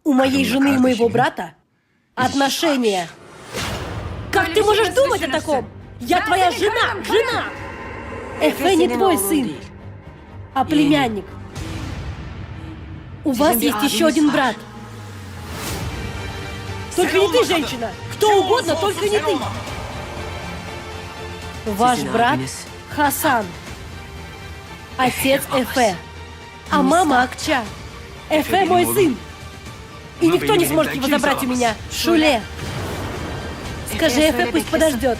У моей жены и моего брата отношения. Как ты можешь думать о таком? Я твоя жена! Жена! Эфе не твой сын, а племянник. У вас есть еще один брат. Только не ты, женщина! Кто угодно, только не ты! Ваш брат Хасан, отец Эфе, а мама Акча. Эфе мой сын. И никто не сможет его забрать у меня. Шуле. Скажи Эфе, пусть подождет.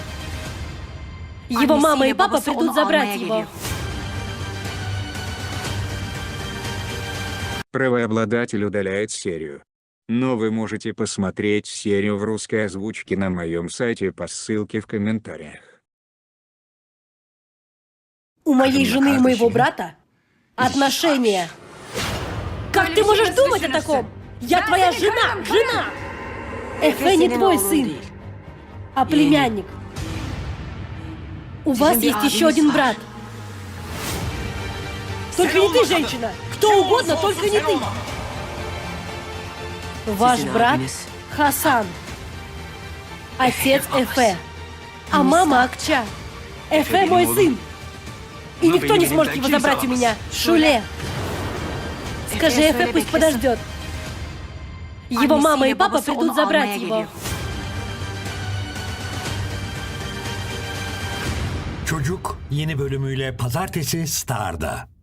Его мама и папа придут забрать его. Правообладатель удаляет серию. Но вы можете посмотреть серию в русской озвучке на моем сайте по ссылке в комментариях. У моей жены и моего брата отношения. Как ты можешь думать о таком? Я твоя жена! Жена! Эфе не твой сын, а племянник. У вас есть еще один брат. Только не ты, женщина! Кто угодно, только не ты! Ваш брат Хасан, отец Эфе, а мама Акча. Эфе мой сын. И никто не сможет его забрать у меня. Шуле. Скажи Эфе, пусть подождет. Его мама и папа придут забрать его. Çocuk yeni bölümüyle pazartesi Star'da.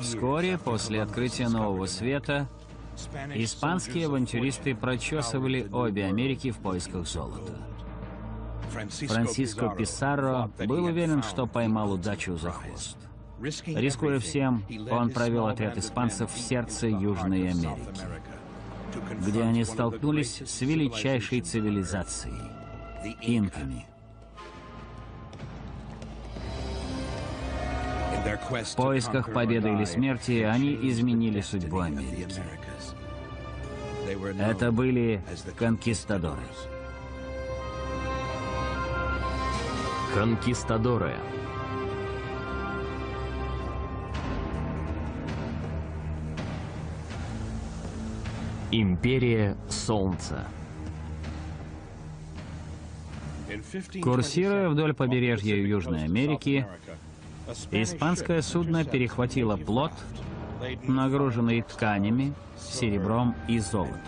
Вскоре после открытия Нового Света испанские авантюристы прочесывали обе Америки в поисках золота. Франсиско Писарро был уверен, что поймал удачу за хвост. Рискуя всем, он провел отряд испанцев в сердце Южной Америки, где они столкнулись с величайшей цивилизацией – инками. В поисках победы или смерти они изменили судьбу Америки. Это были конкистадоры. Конкистадоры. Империя Солнца. Курсируя вдоль побережья Южной Америки, испанское судно перехватило плот, нагруженный тканями, серебром и золотом.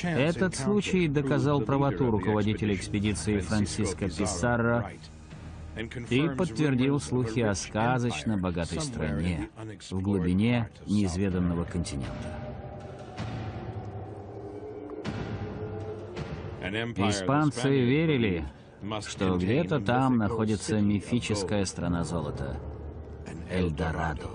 Этот случай доказал правоту руководителя экспедиции Франсиско Писарро и подтвердил слухи о сказочно богатой стране в глубине неизведанного континента. Испанцы верили, что где-то там находится мифическая страна золота – Эльдорадо.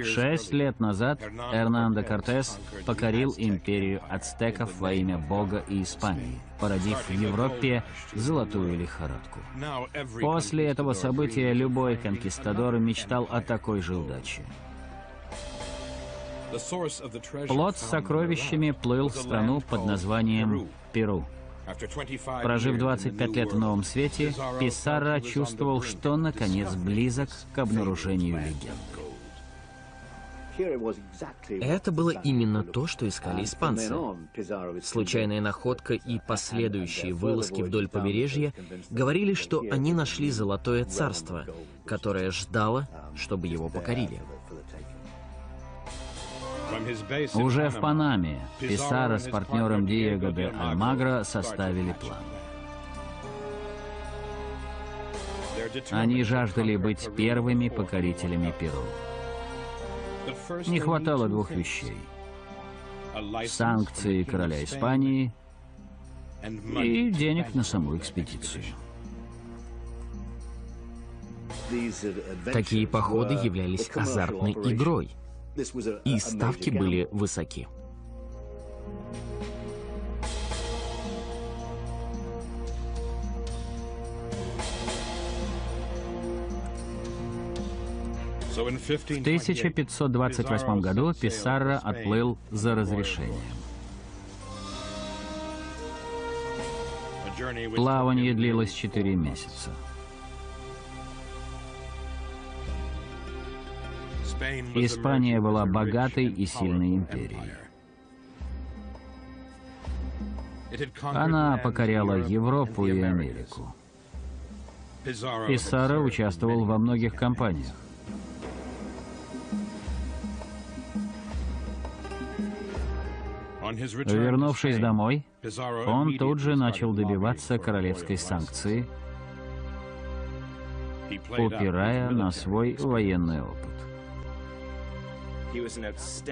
Шесть лет назад Эрнандо Кортес покорил империю ацтеков во имя Бога и Испании, породив в Европе золотую лихорадку. После этого события любой конкистадор мечтал о такой же удаче. Плот с сокровищами плыл в страну под названием Перу. Прожив 25 лет в Новом Свете, Писарро чувствовал, что наконец близок к обнаружению легенды. Это было именно то, что искали испанцы. Случайная находка и последующие вылазки вдоль побережья говорили, что они нашли золотое царство, которое ждало, чтобы его покорили. Уже в Панаме Писарро с партнером Диего де Альмагро составили план. Они жаждали быть первыми покорителями Перу. Не хватало двух вещей: санкции короля Испании и денег на саму экспедицию. Такие походы являлись азартной игрой, и ставки были высоки. В 1528 году Писарро отплыл за разрешением. Плавание длилось 4 месяца. Испания была богатой и сильной империей. Она покоряла Европу и Америку. Писарро участвовал во многих кампаниях. Вернувшись домой, он тут же начал добиваться королевской санкции, упирая на свой военный опыт.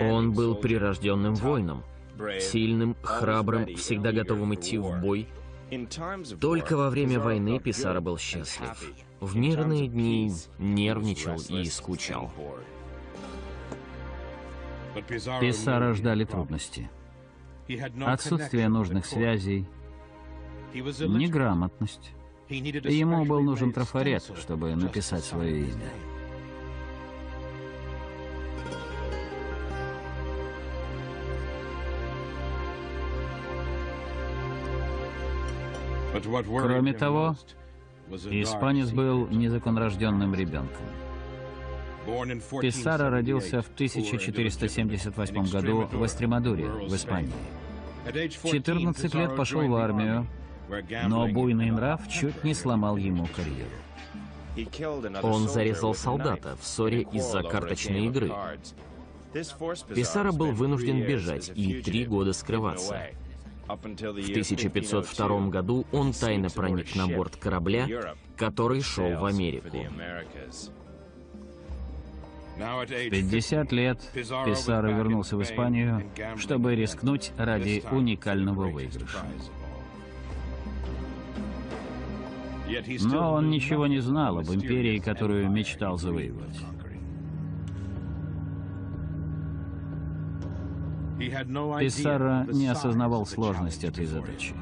Он был прирожденным воином, сильным, храбрым, всегда готовым идти в бой. Только во время войны Писарро был счастлив. В мирные дни нервничал и скучал. Писарро ждали трудности. Отсутствие нужных связей, неграмотность. Ему был нужен трафарет, чтобы написать свое имя. Кроме того, испанец был незаконнорожденным ребенком. Писарро родился в 1478 году в Эстремадуре, в Испании. В 14 лет пошел в армию, но буйный нрав чуть не сломал ему карьеру. Он зарезал солдата в ссоре из-за карточной игры. Писарро был вынужден бежать и 3 года скрываться. В 1502 году он тайно проник на борт корабля, который шел в Америку. В 50 лет Писарро вернулся в Испанию, чтобы рискнуть ради уникального выигрыша. Но он ничего не знал об империи, которую мечтал завоевать. Писарро не осознавал сложность этой задачи.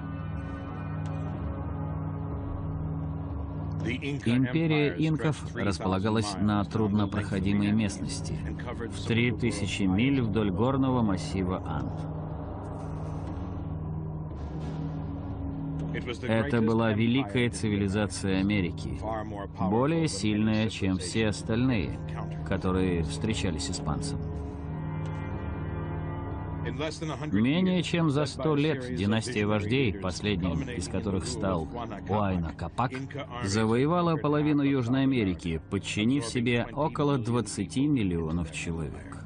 Империя инков располагалась на труднопроходимой местности, в 3000 миль вдоль горного массива Анд. Это была великая цивилизация Америки, более сильная, чем все остальные, которые встречались испанцам. Менее чем за 100 лет династия вождей, последним из которых стал Уайна Капак, завоевала половину Южной Америки, подчинив себе около 20 миллионов человек.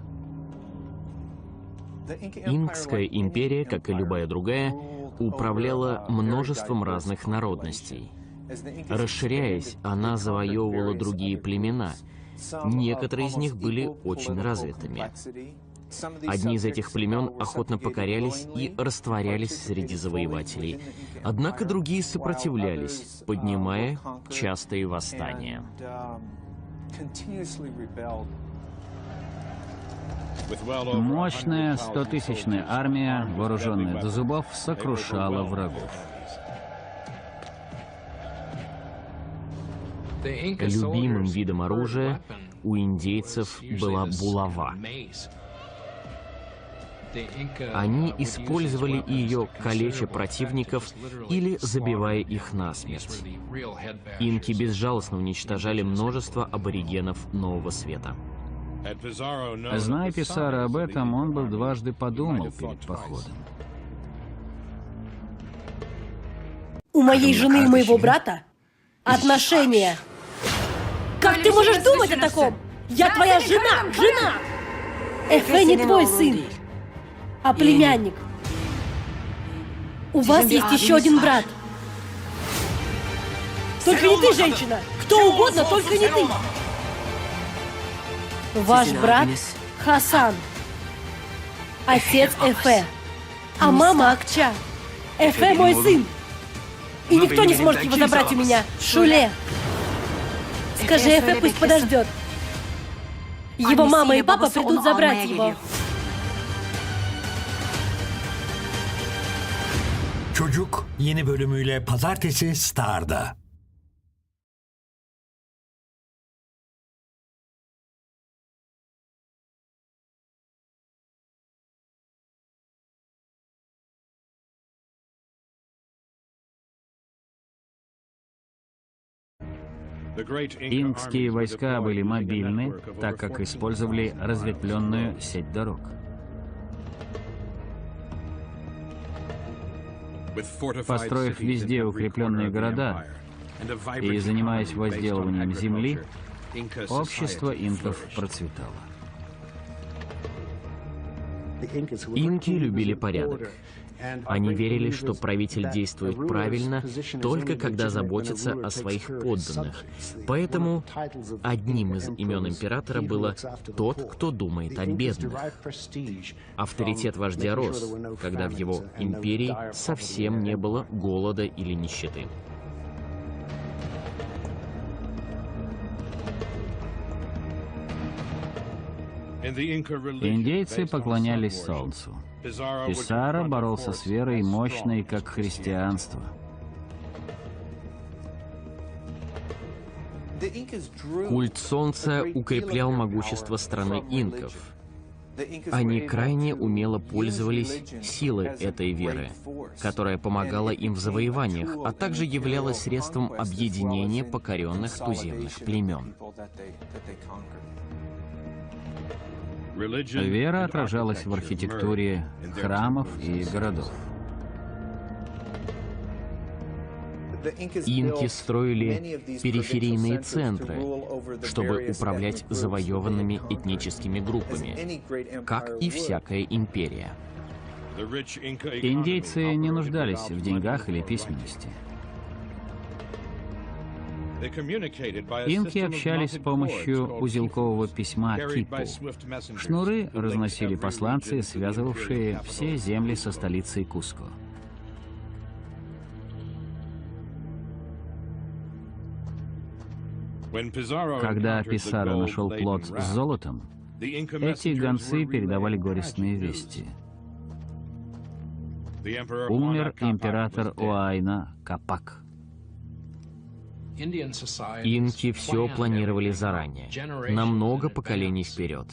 Инкская империя, как и любая другая, управляла множеством разных народностей. Расширяясь, она завоевывала другие племена. Некоторые из них были очень развитыми. Одни из этих племен охотно покорялись и растворялись среди завоевателей. Однако другие сопротивлялись, поднимая частые восстания. Мощная 100-тысячная армия, вооруженная до зубов, сокрушала врагов. Любимым видом оружия у индейцев была булава. Они использовали ее, калеча противников или забивая их насмерть. Инки безжалостно уничтожали множество аборигенов Нового Света. Зная Писарро об этом, он бы дважды подумал перед походом. У моей жены и моего брата отношения. Как ты можешь думать о таком? Я твоя жена! Жена! Эфе не твой сын, а племянник. У вас есть еще один брат. Только не ты, женщина! Кто угодно, только не ты. Ваш брат Хасан. Отец Эфе. А мама Акча. Эфе мой сын. И никто не сможет его забрать у меня. Шуле. Скажи Эфе, пусть подождет. Его мама и папа придут забрать его. Çocuk yeni bölümüyle pazartesi Star'da. Инкские войска были мобильны, так как использовали разветвленную сеть дорог. Построив везде укрепленные города и занимаясь возделыванием земли, общество инков процветало. Инки любили порядок. Они верили, что правитель действует правильно только когда заботится о своих подданных. Поэтому одним из имен императора было «тот, кто думает о бедных». Авторитет вождя рос, когда в его империи совсем не было голода или нищеты. Индейцы поклонялись солнцу. Писаро боролся с верой мощной, как христианство. Культ солнца укреплял могущество страны инков. Они крайне умело пользовались силой этой веры, которая помогала им в завоеваниях, а также являлась средством объединения покоренных туземных племен. Вера отражалась в архитектуре храмов и городов. Инки строили периферийные центры, чтобы управлять завоеванными этническими группами, как и всякая империя. Индейцы не нуждались в деньгах или письменности. Инки общались с помощью узелкового письма кипу. Шнуры разносили посланцы, связывавшие все земли со столицей Куско. Когда Писаро нашел плот с золотом, эти гонцы передавали горестные вести. Умер император Уайна Капак. Инки все планировали заранее, на много поколений вперед.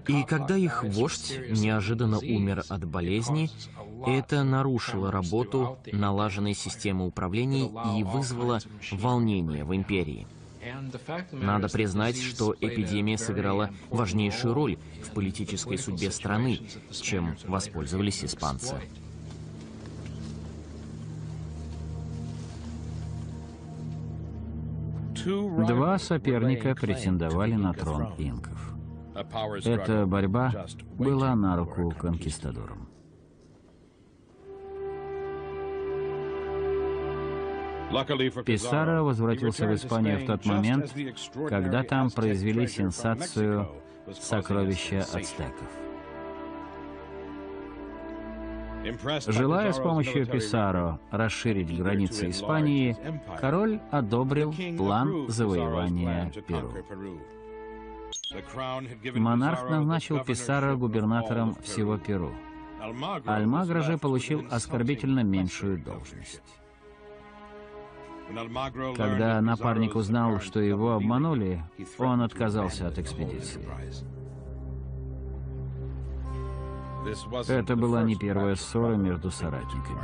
И когда их вождь неожиданно умер от болезни, это нарушило работу налаженной системы управления и вызвало волнение в империи. Надо признать, что эпидемия сыграла важнейшую роль в политической судьбе страны, чем воспользовались испанцы. Два соперника претендовали на трон инков. Эта борьба была на руку конкистадорам. Писаро возвратился в Испанию в тот момент, когда там произвели сенсацию «Сокровища ацтеков». Желая с помощью Писаро расширить границы Испании, король одобрил план завоевания Перу. Монарх назначил Писаро губернатором всего Перу. Альмагро же получил оскорбительно меньшую должность. Когда напарник узнал, что его обманули, он отказался от экспедиции. Это была не первая ссора между соратниками.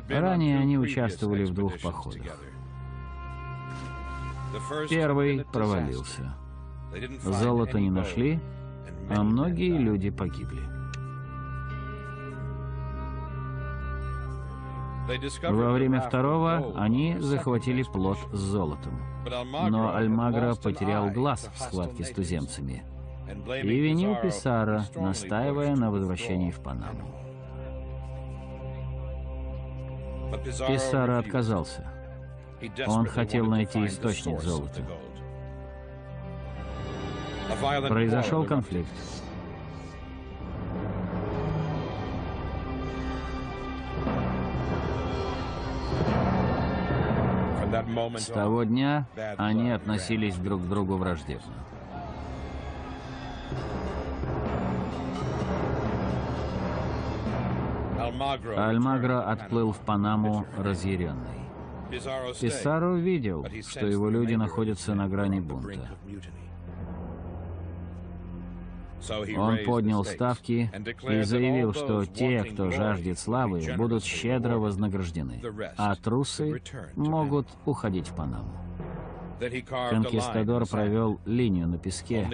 Ранее они участвовали в двух походах. Первый провалился. Золото не нашли, а многие люди погибли. Во время второго они захватили плот с золотом. Но Альмагро потерял глаз в схватке с туземцами и винил Писаро, настаивая на возвращении в Панаму. Писаро отказался. Он хотел найти источник золота. Произошел конфликт. С того дня они относились друг к другу враждебно. Альмагро отплыл в Панаму разъяренный. Писарро увидел, что его люди находятся на грани бунта. Он поднял ставки и заявил, что те, кто жаждет славы, будут щедро вознаграждены, а трусы могут уходить в Панаму. Конкистадор провел линию на песке,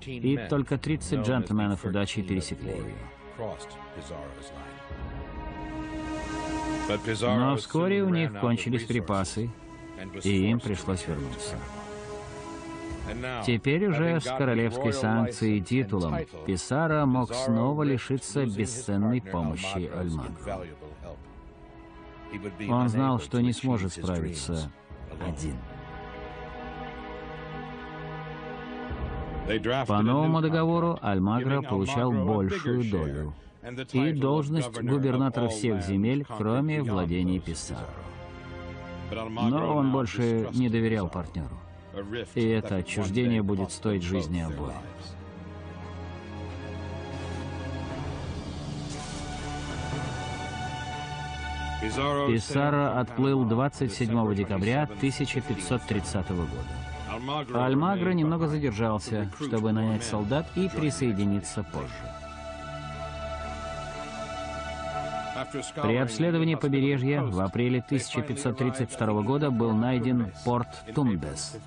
и только 30 джентльменов удачи пересекли ее. Но вскоре у них кончились припасы, и им пришлось вернуться. Теперь уже с королевской санкцией и титулом Писарро мог снова лишиться бесценной помощи Альмагро. Он знал, что не сможет справиться один. По новому договору Альмагро получал большую долю и должность губернатора всех земель, кроме владений Писарро. Но он больше не доверял партнеру. И это отчуждение будет стоить жизни обоим. Писарро отплыл 27 декабря 1530 года. Альмагро немного задержался, чтобы нанять солдат и присоединиться позже. При обследовании побережья в апреле 1532 года был найден порт Тумбес.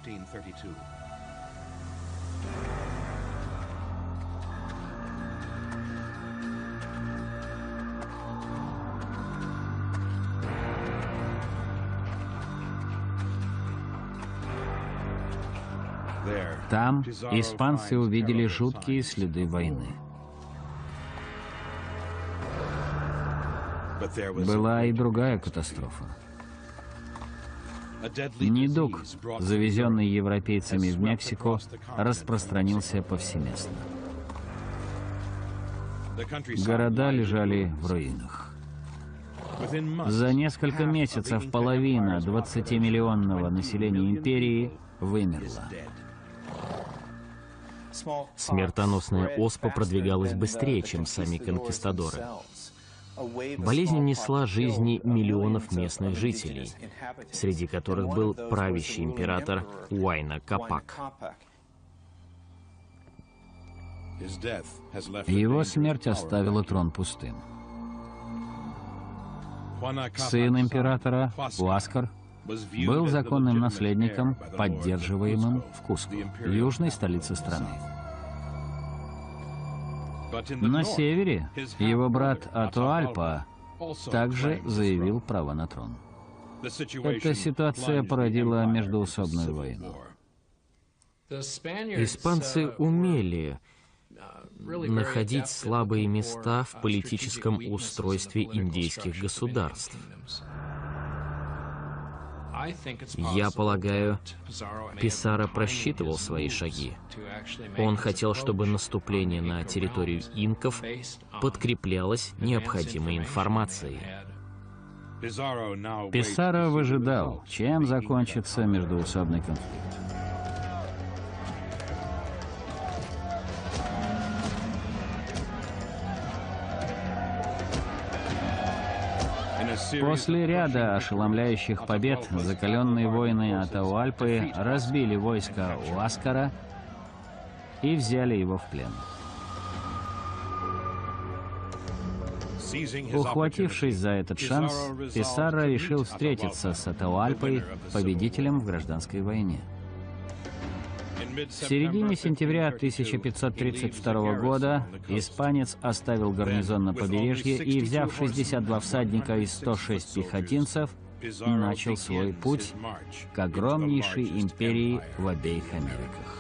Там испанцы увидели жуткие следы войны. Была и другая катастрофа. Недуг, завезенный европейцами в Мексику, распространился повсеместно. Города лежали в руинах. За несколько месяцев половина 20-миллионного населения империи вымерла. Смертоносная оспа продвигалась быстрее, чем сами конкистадоры. Болезнь унесла жизни миллионов местных жителей, среди которых был правящий император Уайна Капак. Его смерть оставила трон пустым. Сын императора, Уаскар, был законным наследником, поддерживаемым в Куско, южной столице страны. На севере его брат Атуальпа также заявил право на трон. Эта ситуация породила междоусобную войну. Испанцы умели находить слабые места в политическом устройстве индейских государств. Я полагаю, Писарро просчитывал свои шаги. Он хотел, чтобы наступление на территорию инков подкреплялось необходимой информацией. Писарро выжидал, чем закончится междоусобный конфликт. После ряда ошеломляющих побед закаленные воины Атауальпы разбили войско Уаскара и взяли его в плен. Ухватившись за этот шанс, Писарро решил встретиться с Атауальпой, победителем в гражданской войне. В середине сентября 1532 года испанец оставил гарнизон на побережье и, взяв 62 всадника и 106 пехотинцев, начал свой путь к огромнейшей империи в обеих Америках.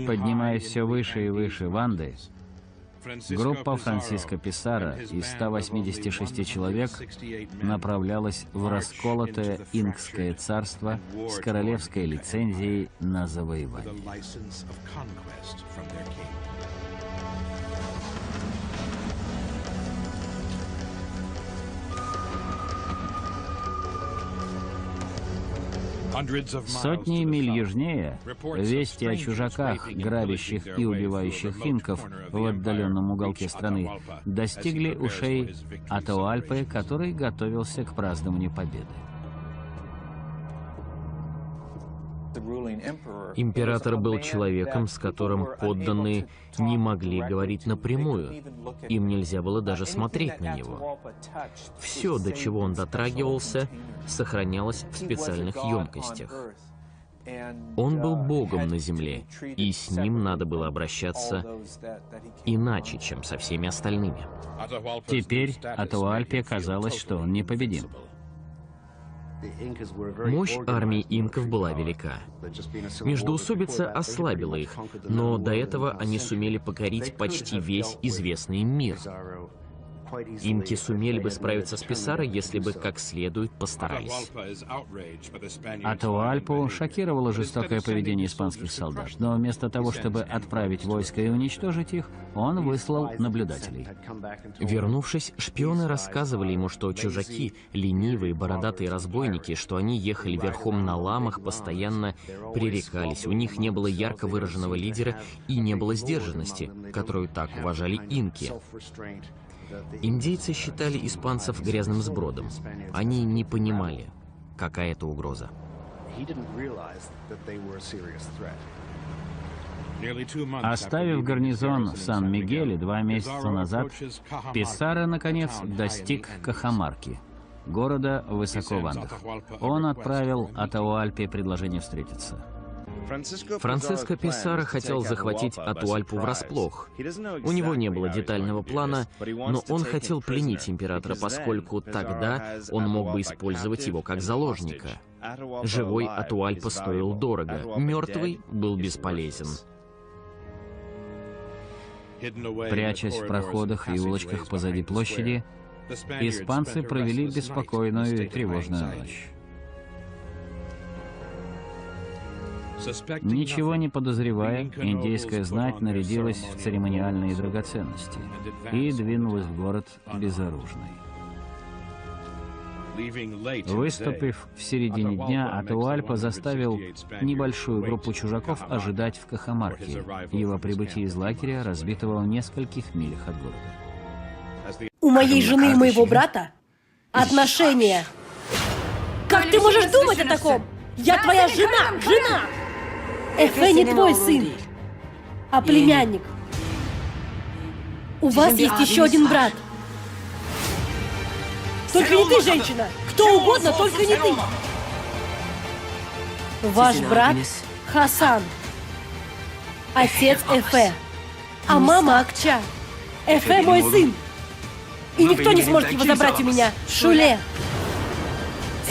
Поднимаясь все выше и выше в Анды, группа Франсиско Писарро из 186 человек направлялась в расколотое Инкское царство с королевской лицензией на завоевание. Сотни миль южнее вести о чужаках, грабящих и убивающих инков в отдаленном уголке страны, достигли ушей Атауальпы, который готовился к празднованию победы. Император был человеком, с которым подданные не могли говорить напрямую. Им нельзя было даже смотреть на него. Все, до чего он дотрагивался, сохранялось в специальных емкостях. Он был богом на земле, и с ним надо было обращаться иначе, чем со всеми остальными. Теперь Атауальпе казалось, что он непобедим. Мощь армии инков была велика. Междоусобица ослабила их, но до этого они сумели покорить почти весь известный им мир. Инки сумели бы справиться с Писарро, если бы как следует постарались. Атауальпу шокировало жестокое поведение испанских солдат, но вместо того, чтобы отправить войско и уничтожить их, он выслал наблюдателей. Вернувшись, шпионы рассказывали ему, что чужаки, ленивые, бородатые разбойники, что они ехали верхом на ламах, постоянно пререкались, у них не было ярко выраженного лидера и не было сдержанности, которую так уважали инки. Индейцы считали испанцев грязным сбродом. Они не понимали, какая это угроза. Оставив гарнизон в Сан-Мигеле 2 месяца назад, Писарро, наконец, достиг Кахамарки, города высоко в Андах. Он отправил Атауальпе предложение встретиться. Франциско Писарро хотел захватить Атуальпу врасплох. У него не было детального плана, но он хотел пленить императора, поскольку тогда он мог бы использовать его как заложника. Живой Атуальпа стоил дорого, мертвый был бесполезен. Прячась в проходах и улочках позади площади, испанцы провели беспокойную и тревожную ночь. Ничего не подозревая, индейская знать нарядилась в церемониальные драгоценности и двинулась в город безоружной. Выступив в середине дня, Атауальпа заставил небольшую группу чужаков ожидать в Кахамарке его прибытие из лагеря, разбитого в нескольких милях от города. У моей жены и моего брата отношения. Как ты можешь думать о таком? Я твоя жена! Жена! Эфе не твой сын, а племянник. У вас есть еще один брат. Только не ты, женщина! Кто угодно, только не ты! Ваш брат Хасан, отец Эфе, а мама Акча. Эфе мой сын! И никто не сможет его забрать у меня. Шуле!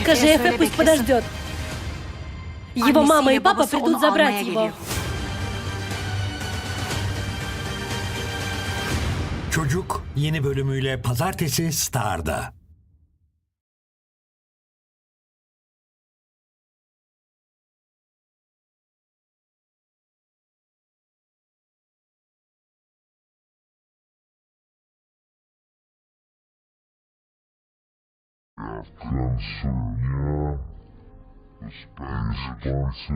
Скажи Эфе, пусть подождет. Его мама и папа придут забрать его. Çocuk yeni bölümüyle pazartesi Star'da. К концу дня испанцы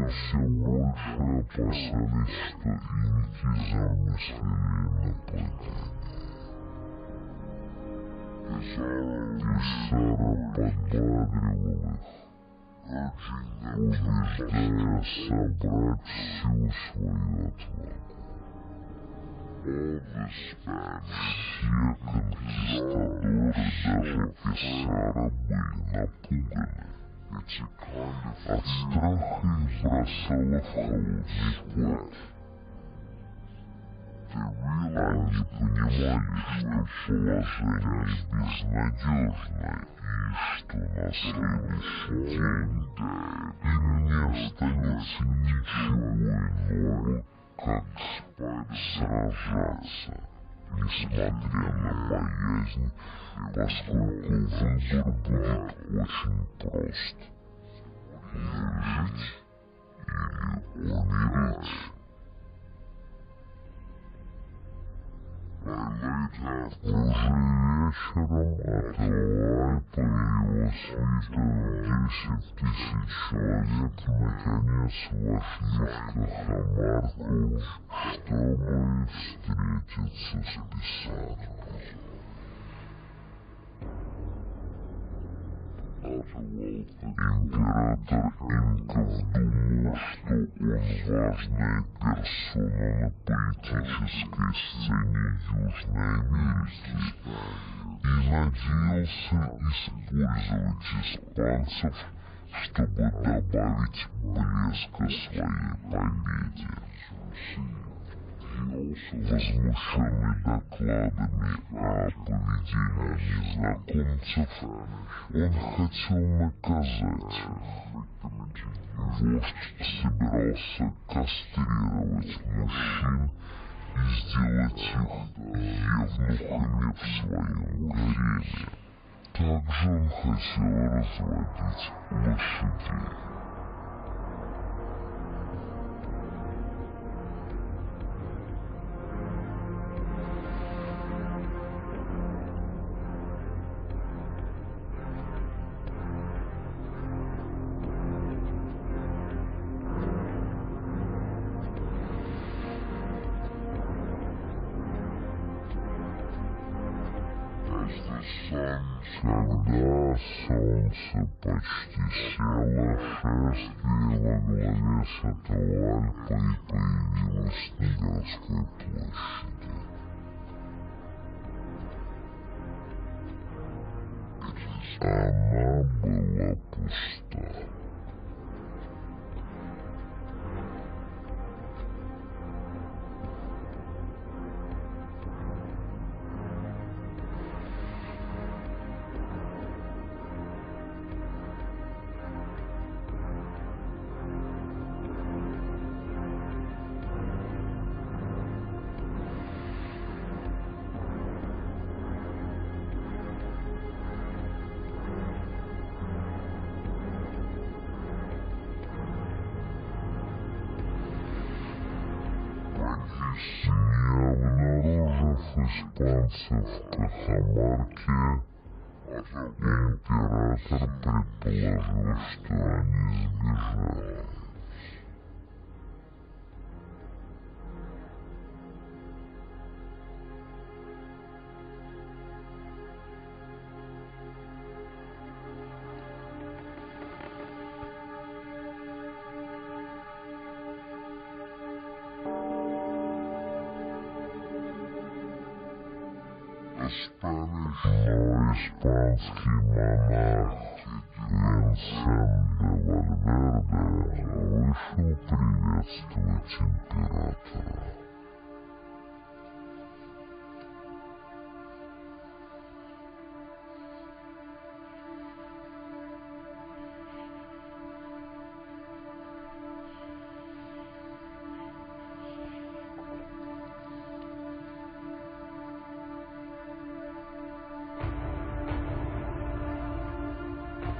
все больше опасались, что инки замыслили нападение. Писарро подбадривал их, убеждая собрать всю свою отвагу. Все конкистадоры, даже Писарро, были напуганы. От страха их бросало в холодный пот. Они понимали, что положение безнадежно и что на следующий день им не останется ничего иного, как сражаться, несмотря на боязнь, поскольку выбор будет очень прост: выжить или умереть. Уже вечером Атауальпа и его свита в 10 тысяч человек наконец вошли в Кахамарку, чтобы встретиться с Писарро. Император инков думал, что он важная персона на политической сцене Южной Америки и надеялся использовать испанцев, чтобы добавить блеска своей победе. Возмущенный докладами о поведении незнакомцев, он хотел наказать их. Вождь собирался кастрировать мужчин и сделать их евнухами в своем гареме. Также он хотел разводить лошадей. Когда солнце почти село, шествие во главе с Атауальпой появилось на городской площади. Она была пуста. Не обнаружив испанцев в Кахамарке, император предположил, что они сбежали. Но испанский монарх Винсент де Вальверде вышел приветствовать императора.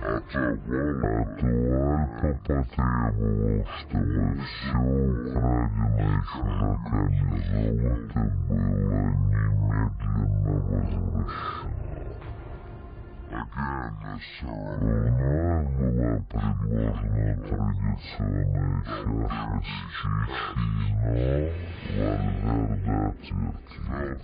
Атауальпа потребовал, чтобы все украденное чужаками золото было немедленно возвращено. Вновь была предложена традиционная чаша с чичи, но Вальверде отверг ее.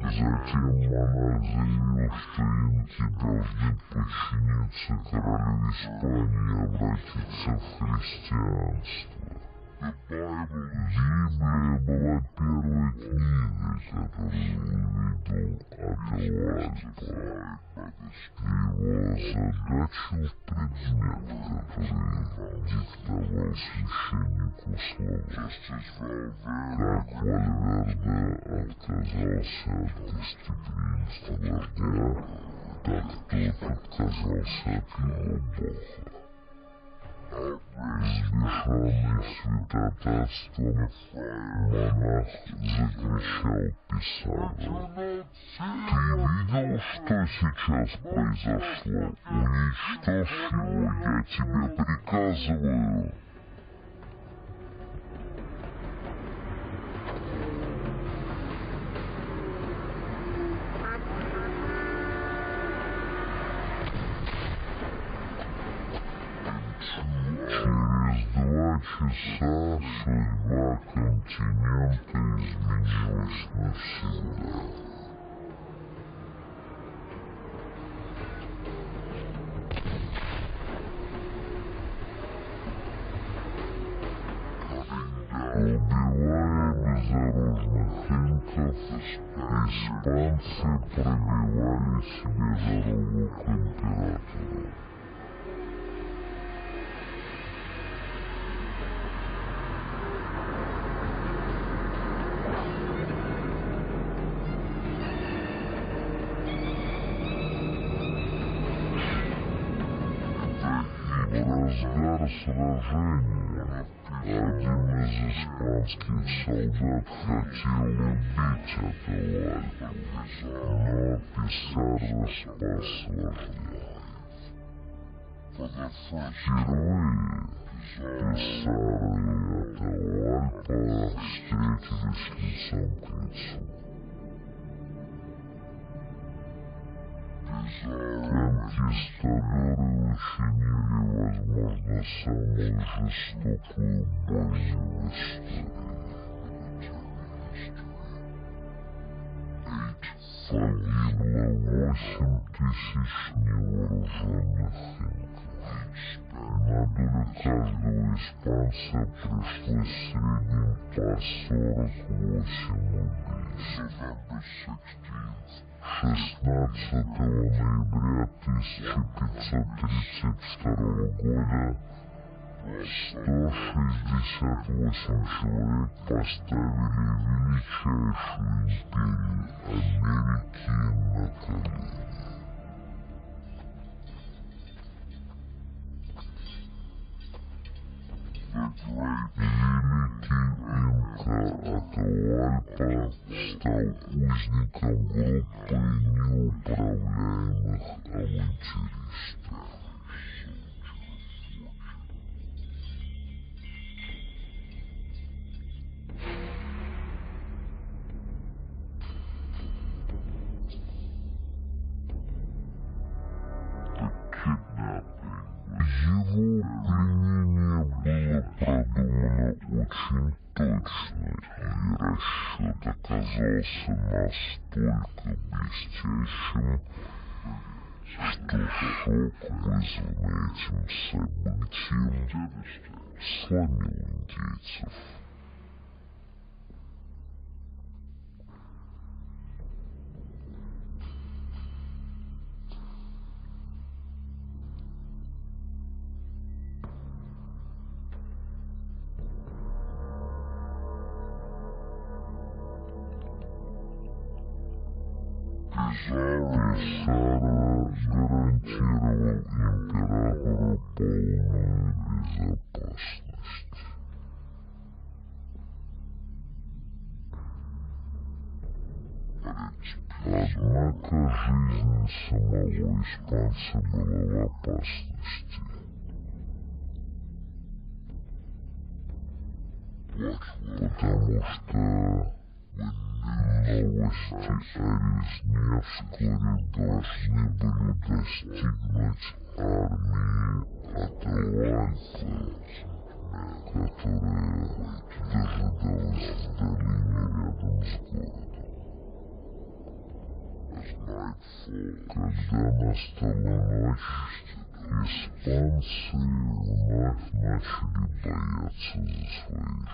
Затем монарх заявил, что инки должны подчиниться королю Испании и обратиться в христианство. Библия была первой книгой, которую увидел Атауальпа. Его озадачил предмет, который диктовал священнику слова. Как Вальверде отказался от гостеприимства вождя, так тот отказался от его бога. Взбешенный святотатством, монах закричал Писарро: «Ты видел, что сейчас произошло? Уничтожь его, я тебе приказываю!» Через 2 часа судьба континента изменилась навсегда. Убивая безоружных инков, испанцы пробивали себе дорогу к императору. В разгар сражения один из испанских солдат хотел убить Атауальпу, но Писарро спас вождя. Впервые Писарро и Атауальпа встретились лицом к лицу. Конкистадоры учинили, возможно, самую жестокую бойню в истории. Погибло 8000 невооруженных инков. На долю каждого испанца пришлось в среднем по 48 убийств. 16 ноября 1532 года 168 человек поставили величайшую империю Америки на колени. Великий инка Атауальпа стал узником группы неуправляемых авантюристов. Его пленение было продумано очень точно, и расчет оказался настолько блестящим, что шок, вызванный этим событием, сломил индейцев. Писарро гарантировал императору полную безопасность. Однако жизнь самого испанца была в опасности. Потому что новости о резне вскоре должны были достигнуть армии Атауальпы, которая дожидалась в долине рядом с городом. Когда настала ночь, испанцы вновь начали бояться за свои жизни.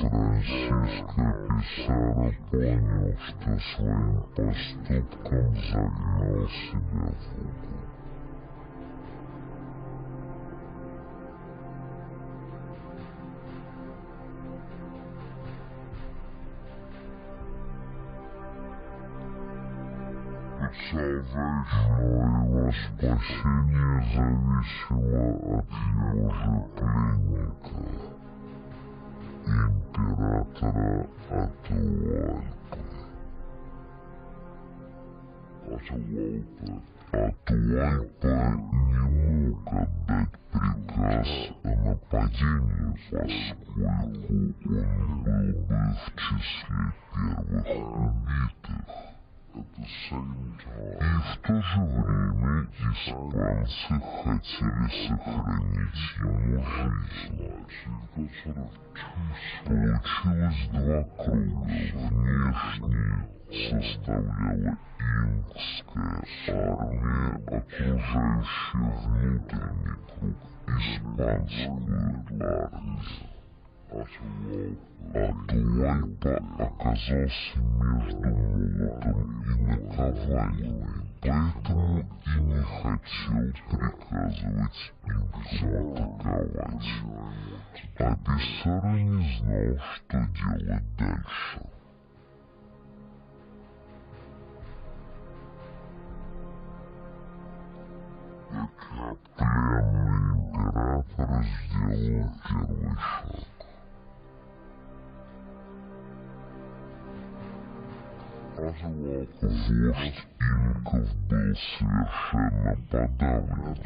Франсиско Писарро понял, что своим поступком загнал себя в угол. Но его спасение зависело от его же пленника, императора Атуальпы. Атуальпа не мог отдать приказ о нападении, поскольку он был бы в числе первых убитых. И в то же время испанцы хотели сохранить ему жизнь. Получилось два круга. Внешний составляла инкская армия, окружающая внутренний круг испанскую армию. Атуальпа оказался между молотом и наковальней, поэтому и не хотел приказывать инкам атаковать. А Писаро не знал, что делать дальше. Пленный император сделал первый шаг. Вождь инков был совершенно подавлен.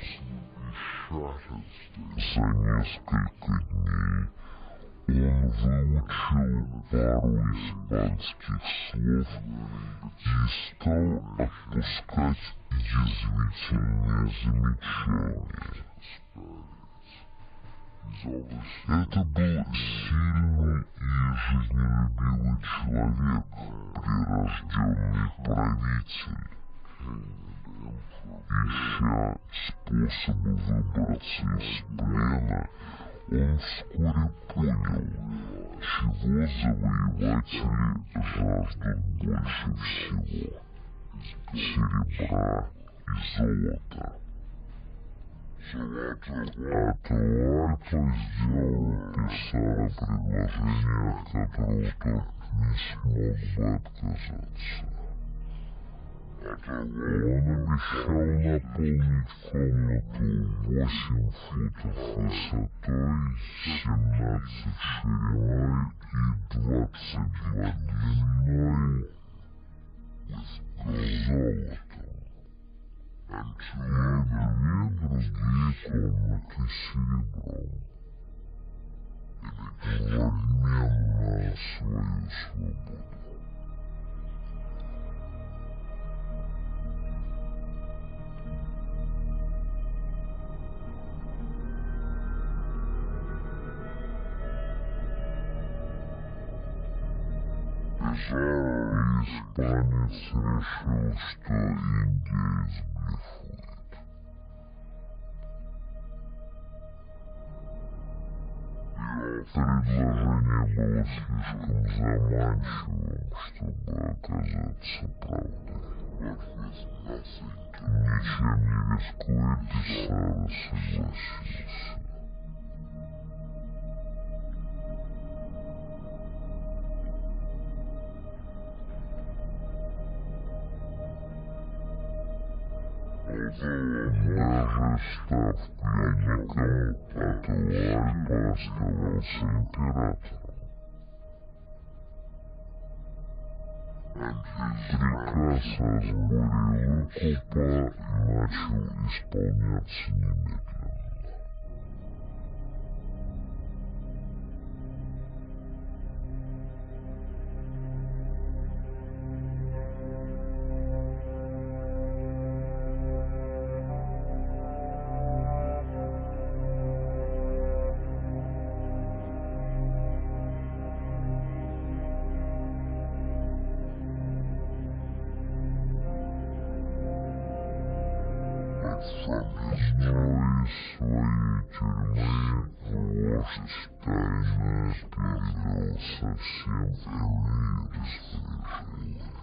За несколько дней он выучил пару испанских слов и стал отпускать язвительные замечания. Это был сильный и жизнелюбивый человек, прирожденный правитель. Ища способы выбраться из плена, он вскоре понял, чего завоеватели жаждут больше всего – серебра и золота. Атуальпа сделал Писаро предложение, от которого тот не смог бы отказаться. Он обещал наполнить комнату 8 футов высотой, 17 шириной и 22 длиной золотом. И две другие комнаты серебром в обмен на свою свободу. Испанец решил, что индеец блефует. Предложение было слишком заманчивым, чтобы оказаться правдой. Ничем не рискуя, Писаро согласился. Даже став пленником, Атуальпа оставался императором. Приказ о сборе выкупа начал исполняться немедленно. Но из своей тюрьмы вождь тайно передал совсем иные распоряжения.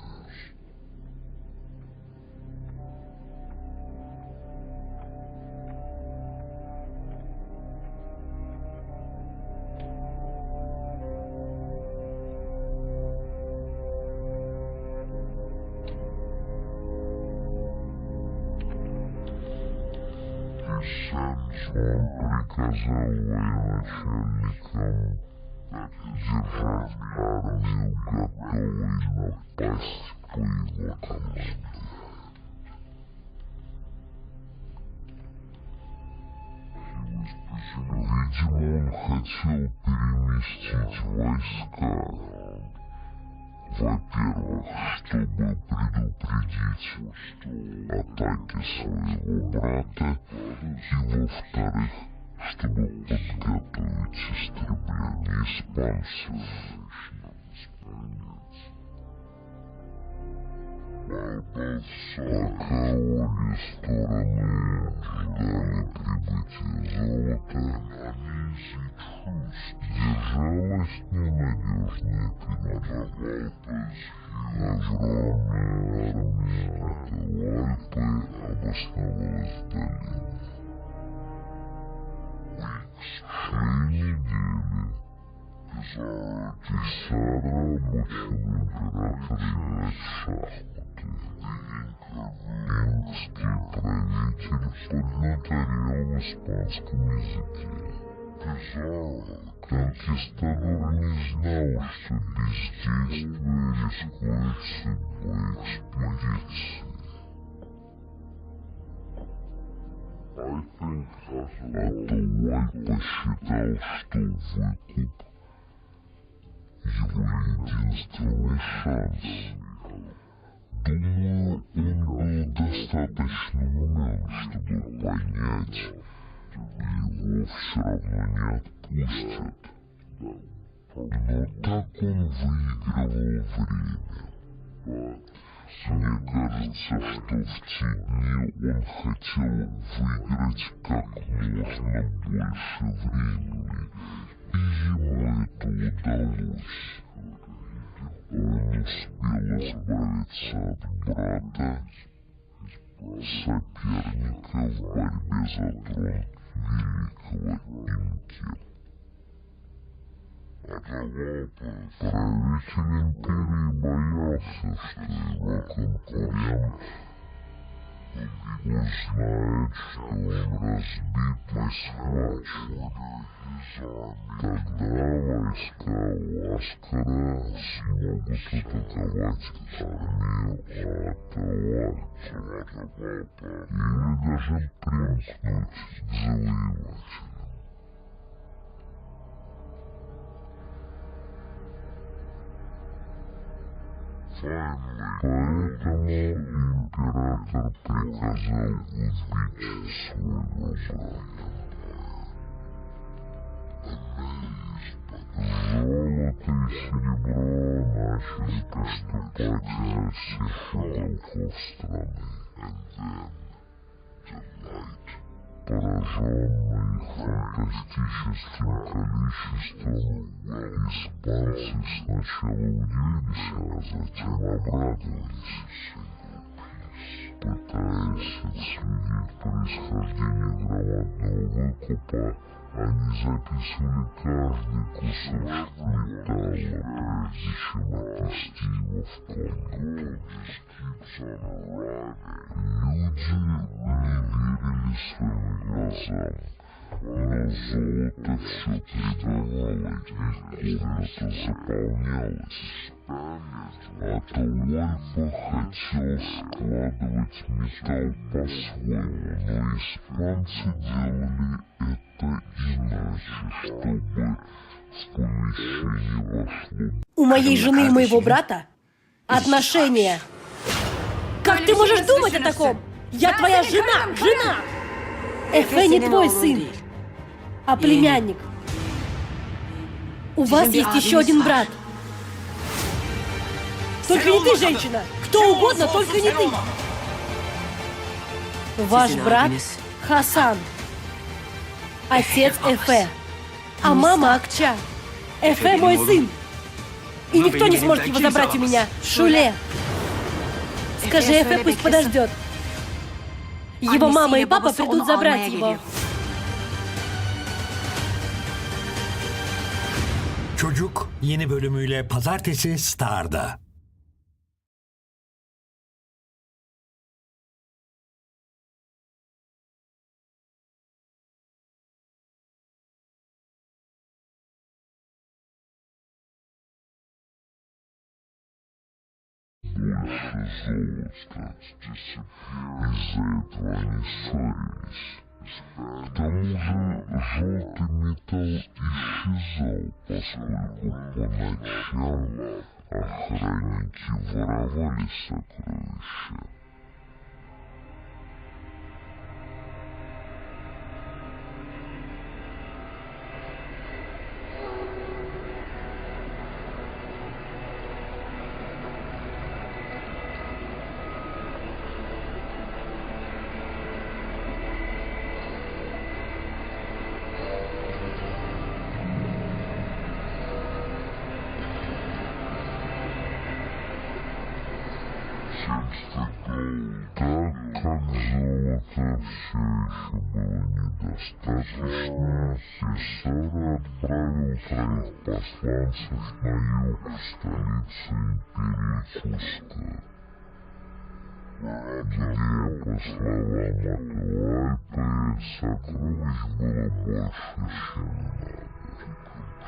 Он приказал военачальникам держать армию готовой напасть по его команде. Видимо, он хотел переместить войска. Во-первых, чтобы предупредить атаки своего брата, и во-вторых, чтобы подготовить истребление испанцев. Пока обе стороны ждали прибытия золота, держалось ненадежное перемирие. Огромная армия Атауальпы обосновалась в долине. Шли недели. Писарро обучил императора играть в шахматы. Инкский правитель поднаторел в испанском языке. Конкистадор не знал, что бездействуя рискует судьбой экспедиции. Атауальпа считал, что выкуп — его единственный шанс. Думаю, он был достаточно умен, чтобы понять, его все равно не отпустят. Но так он выигрывал время. Мне кажется, что в те дни он хотел выиграть как можно больше времени, и ему это удалось. Он успел избавиться от брата, соперника в борьбе за трон великого Инки. Правитель империи боялся, что его конкурент узнает, что он разбит и схвачен. Тогда войска Уаскара смогут атаковать армию Атауальпы или даже примкнуть к завоевателям. Поэтому император приказал убить своего брата. Золото и серебро начали поступать изо всех уголков страны. Пораженные фантастическим количеством, испанцы сначала удивились, а затем обрадовались. Пытаясь отследить происхождение громадного выкупа, они записывали каждый кусочек металла, прежде чем отнести его в комнату. Люди не верили своим глазам, но золото все прибывало, и комната заполнялась. Атауальпа хотел складывать металл по-своему, но испанцы делали это иначе, чтобы в помещение вошло. У моей жены и моего брата отношения. Как ты можешь думать о таком? Я твоя жена! Жена! Эфе не твой сын, а племянник. У вас есть еще один брат. Только не ты, женщина! Кто угодно, только не ты! Ваш брат Хасан, отец Эфе, а мама Акча. Эфе мой сын. И никто не сможет его забрать у меня. Шуле. Скажи Эфе, пусть подождет. Его мама и папа придут забрать его. Çocuk yeni bölümüyle pazartesi Star'da. больше золота. Из-за этого они ссорились. К тому же желтый металл исчезал, поскольку по ночам охранники воровали сокровища. Так как золота все еще было недостаточно, Писарро отправил троих посланцев на юг, в столицу империи Куско, где, по словам Атуальпы, сокровищ было больше, чем надо,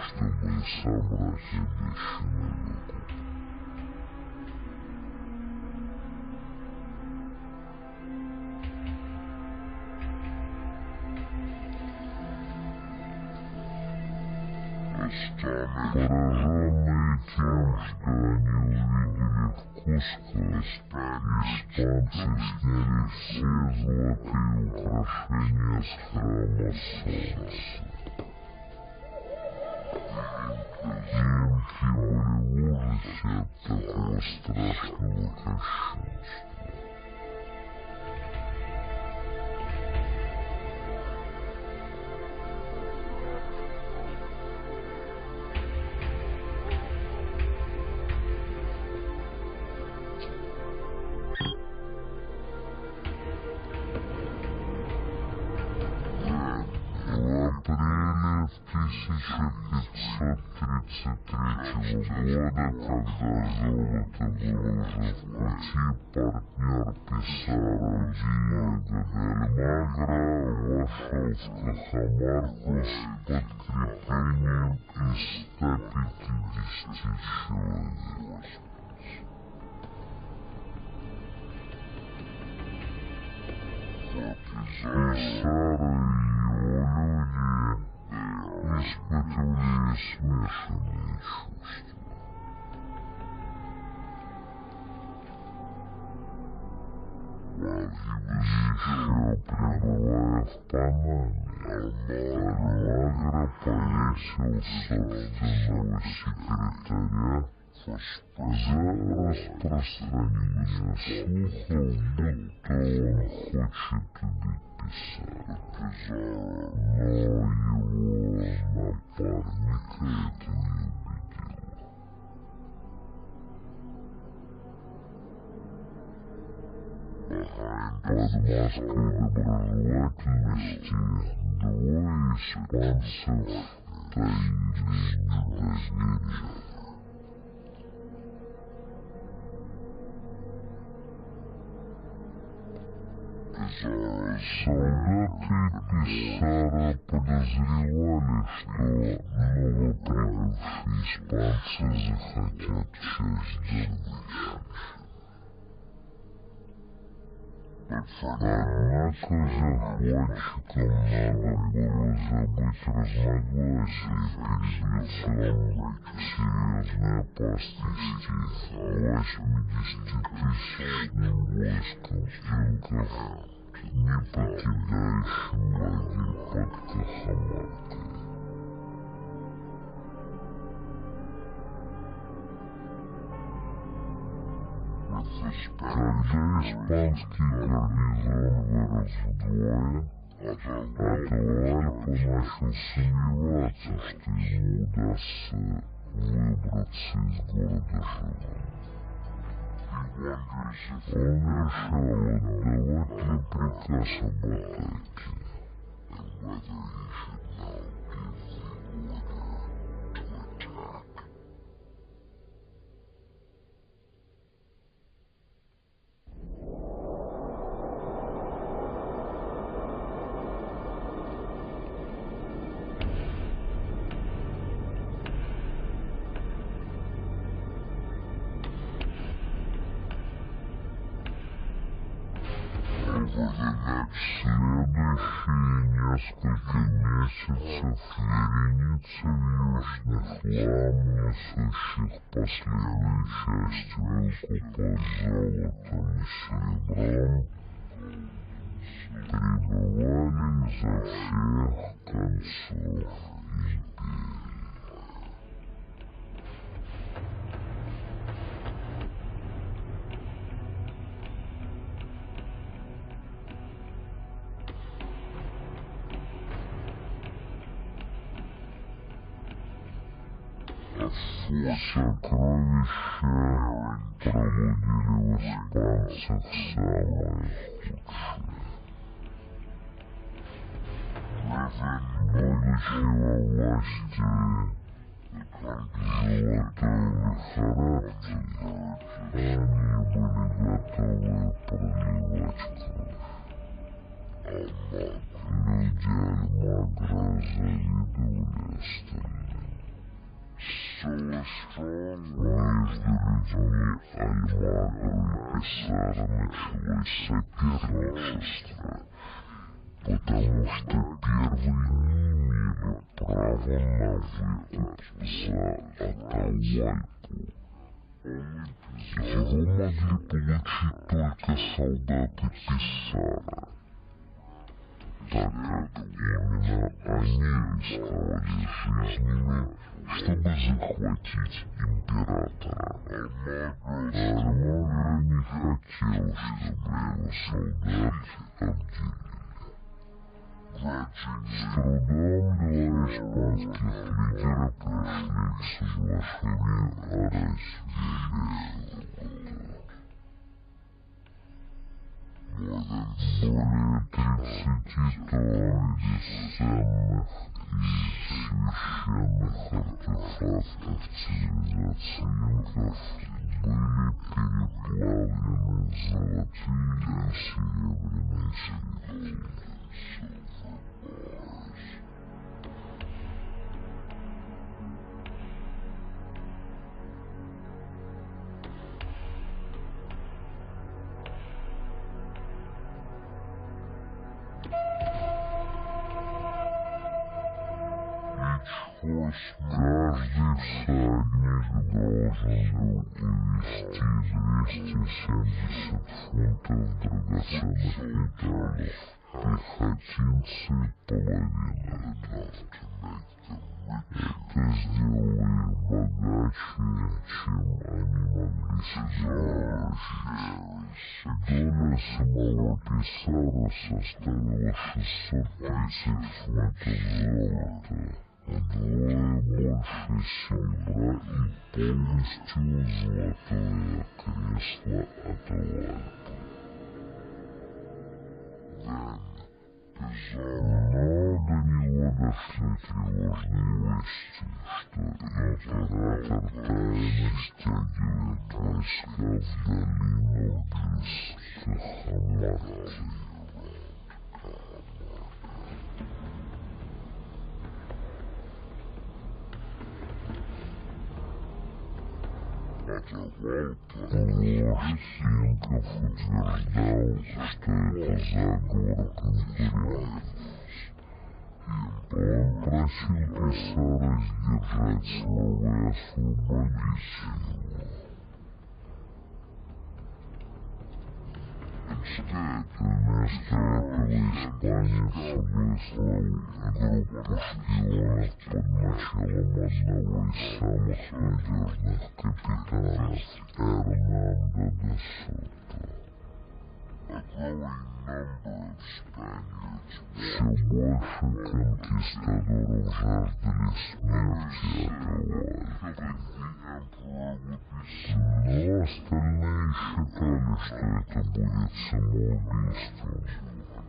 чтобы собрать обещанный выкуп. Пораженные тем, что они увидели в Куско, испанцы сняли все золотые украшения с храма Солнца. Инки были в ужасе от такого страшного кощунства. В апреле 1533 года, когда золото было уже в пути, партнер Писарро Диего де Альмагро вошел в Кахамарку с подкреплением из 150 человек. Писарро и его люди испытывали смешанные чувства. Еще пребывая в Панаме, Альмагро повесил собственного секретаря за распространение слухов, будто он хочет убить Писарро. Но его напарника это не убедило. Под маской доброжелательности двое испанцев таили недоверие. Солдаты Писарро подозревали, что новоприбывшие испанцы захотят часть добычи. Однако захватчикам надо было забыть разногласия перед лицом серьезной опасности 80-тысячным войском инков, не покидающим лагерь под Кахамаркой. Когда испанский гарнизон вырос вдвое, Атуальпа начал сомневаться, что ему удастся выбраться из города живым. Он решал, отдавать ли приказ об атаке. несколько месяцев вереница вьючных лам, несущих последнюю часть выкупа золотом и серебром, прибывали изо всех концов империи. Сокровища пробудили в испанцах самое худшее. Будучи во власти золотой лихорадки, они были готовы проливать кровь. Люди Альмагро завидовали остальным. Между людьми Альмагро и Писаро началось соперничество, потому что первые не имели права на выкуп за Атауальпу. Его могли получить только солдаты Писаро, так как именно они рисковали жизнями, чтобы захватить императора. Альмагро не хотел, чтобы его солдат обделили. С трудом два испанских лидера пришли к соглашению о разделе золота. Более 30 тонн бесценных и священных артефактов цивилизации инков были переплавлены в золотые и серебряные слитки. Каждый всадник должен был увезти 270 фунтов драгоценных металлов, пехотинцы половину этого. Это сделало их богаче, чем они могли себе вообразить. Доля самого Писаро составила 630 фунтов золота, вдвое больше серебра и полностью золотое кресло Атауальпы. Но до него дошли тревожные вести, что император тайно стягивает войска в долину близ Кахамарки. Вождь инков утверждал, что это заговор конкурентов. Он просил Писаро сдержать слово и освободить его. Вместо этого испанец выслал группу шпионов под началом одного из самых надежных капитанов Эрнандо де Сото. Все больше конкистадоров жаждали смерти Атауальпы. Но остальные считали, что это будет самоубийством.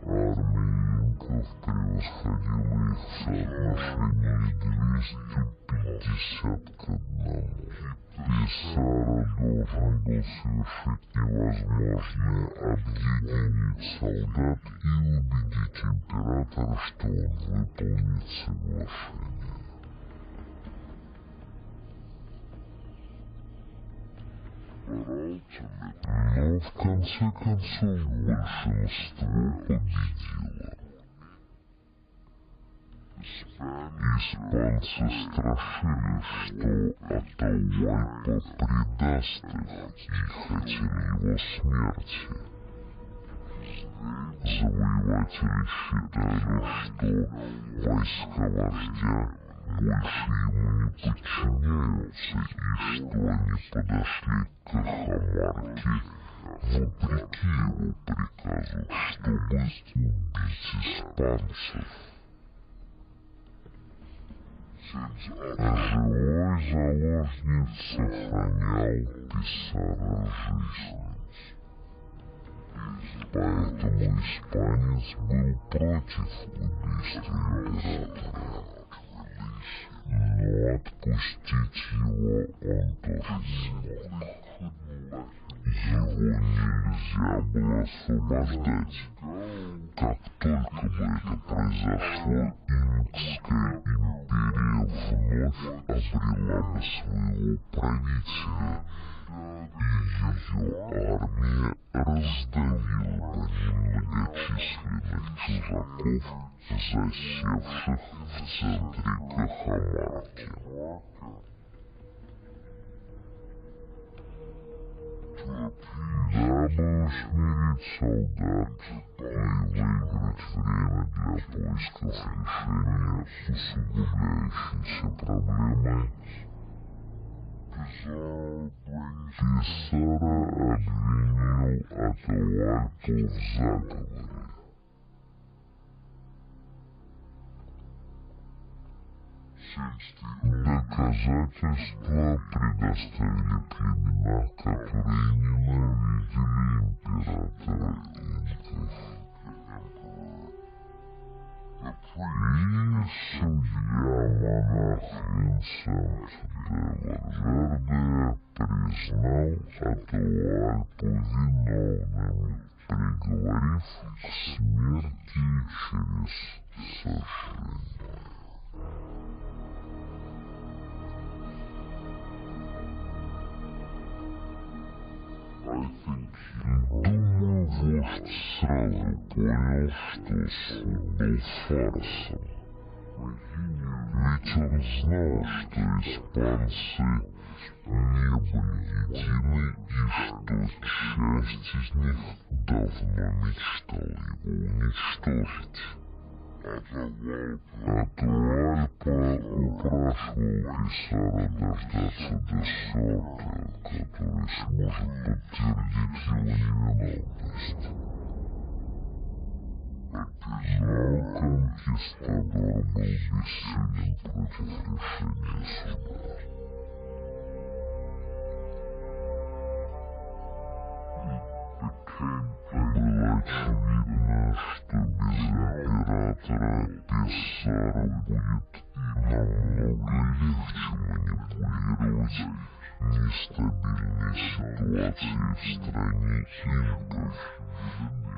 Армия инков превосходила их в соотношении 250 к 1. Писаро должен был совершить невозможное — объединить солдат и убедить императора, что он выполнит соглашение. Но в конце концов большинство победило. Испанцы страшились, что Атауальпа предаст их, и хотели его смерти. Завоеватели считали, что войска вождя больше ему не подчиняются и что они подошли к Кахамарке вопреки его приказу, чтобы убить испанцев. Живой заложник сохранял Писарро жизнь. Поэтому испанец был против убийства императора. Но отпустить его он тоже не мог. Его нельзя было освобождать. Как только бы это произошло, Инкская империя вновь обрела бы своего правителя, и ее армия раздавила бы немногочисленных чужаков, засевших в центре Кахамарки. Дабы усмирить солдат и выиграть время для поисков решения усугубляющейся проблемы, Писарро обвинил Атауальпу в заговоре. Доказательства предоставили племена, которые ненавидели императора инков. И судья-монах Винсент де Вальверде признал Атауальпу виновным, приговорив к смерти через сожжение. Думаю, вождь сразу понял, что суд был фарсом. Ведь он знал, что испанцы не были едины и что часть из них давно мечтала его уничтожить. Атауальпа упрашивал Писарро дождаться де Сото, который сможет подтвердить его невиновность. Но конкистадор был бессилен против решения суда. Было очевидно, что без императора Писарро будет намного легче манипулировать нестабильной ситуацией в стране инков,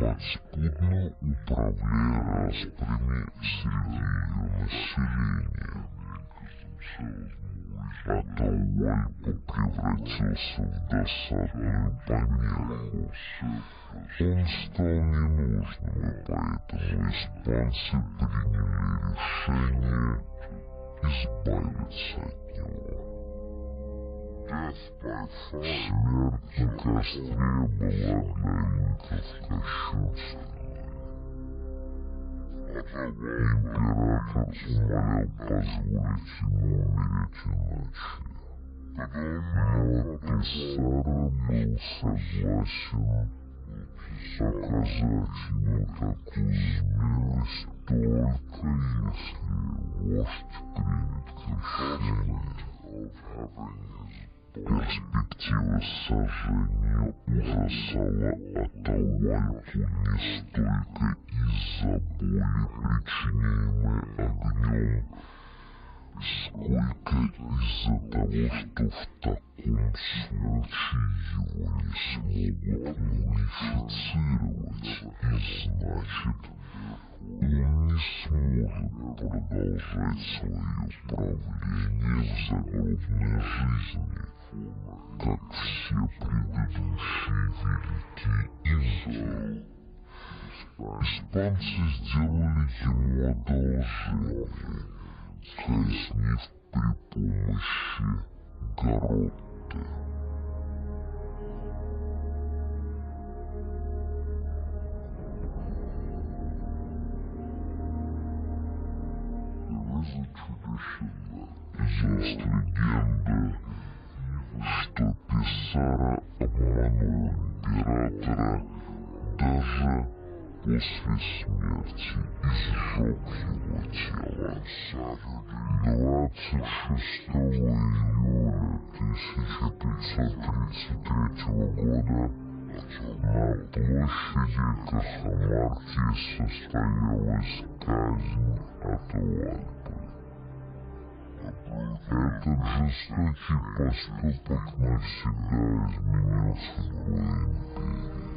подспудно управляя распрями среди ее населения. Атауальпа превратился в досадную помеху. Он стал ненужным, и поэтому испанцы приняли решение избавиться от него. Смерть на костре была для инков кощунственной. Император умолял позволить ему умереть иначе. Но Писарро был согласен оказать ему такую милость только если вождь примет крещение. Перспектива сожжения ужасала Атауальпу не столько из-за боли, причиняемой огнем, сколько из-за того, что в таком случае его не смогут мумифицировать, и значит, он не сможет продолжать свое правление в загробной жизни, как все предыдущие великие инки. Испанцы сделали ему одолжение, казнив при помощи гарроты. Есть легенда, что Писарро обманул императора даже после смерти и сжег его тело. 26 июля 1533 года на площади Кахамарки состоялась казнь Атауальпы. Этот жестокий поступок навсегда изменил судьбу империи.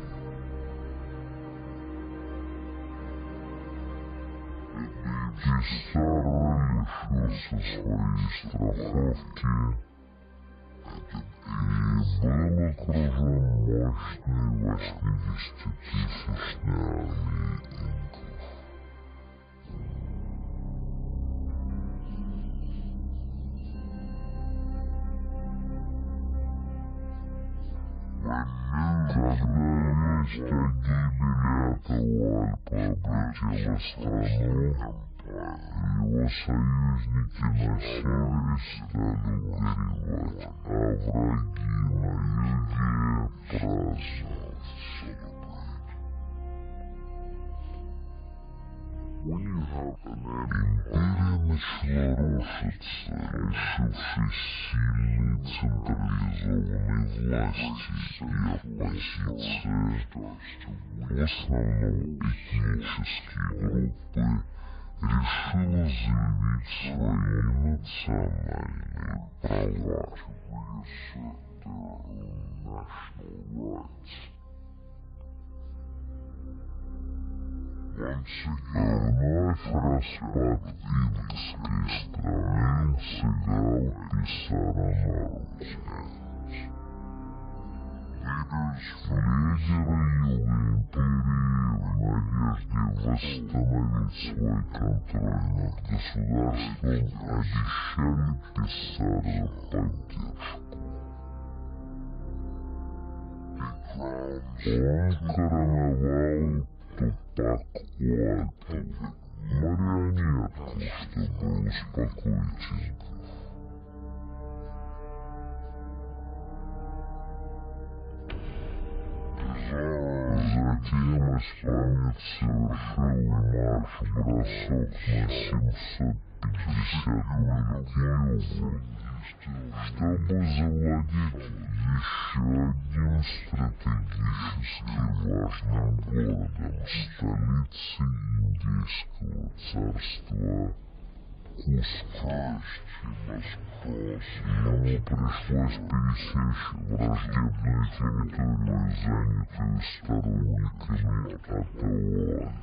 Писарро лишился своей страховки и был окружен мощной 80-тысячной армией инков. Когда весть о гибели Атауальпы облетела страну, его союзники на севере стали горевать, а враги на юге праздновать. Империя начала рушиться, лишившись сильной централизованной власти, и оппозиция, в основном этнические группы, решила заявить свои национальные права. Вновь распад инкской страны сыграл Писарро на руку. Лидеры юга империи в надежде восстановить свой контроль над государством обещали Писарро поддержку. Он короновал Тупак-Уальпу, марионетку, чтобы успокоить инков. Затем испанец совершил марш-бросок на 750 миль к югу, чтобы завладеть еще одним стратегически важным городом, столицей Индейского царства Куско. Ему пришлось пересечь враждебную территорию, занятую сторонниками Атауальпы.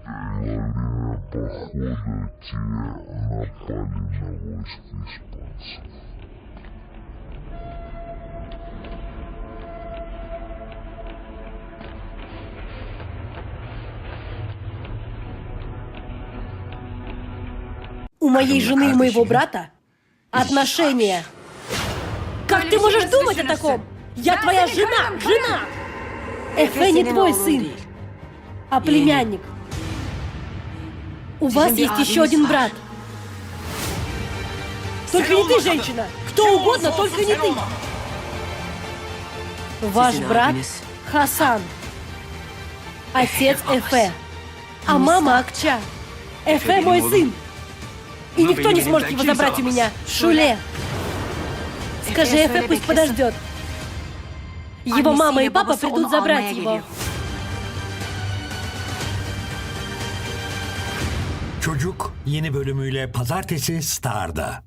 Во время похода те напали на войско испанцев. У моей жены и моего брата отношения. Как ты можешь думать о таком? Я твоя жена! Жена! Эфе не твой сын, а племянник. У вас есть еще один брат. Только не ты, женщина! Кто угодно, только не ты! Ваш брат Хасан, отец Эфе, а мама Акча. Эфе мой сын. И никто не сможет его забрать у меня. Шуле. Скажи Эфе, пусть подождет. Его мама и папа придут забрать его. Çocuk yeni bölümüyle pazartesi Star'da.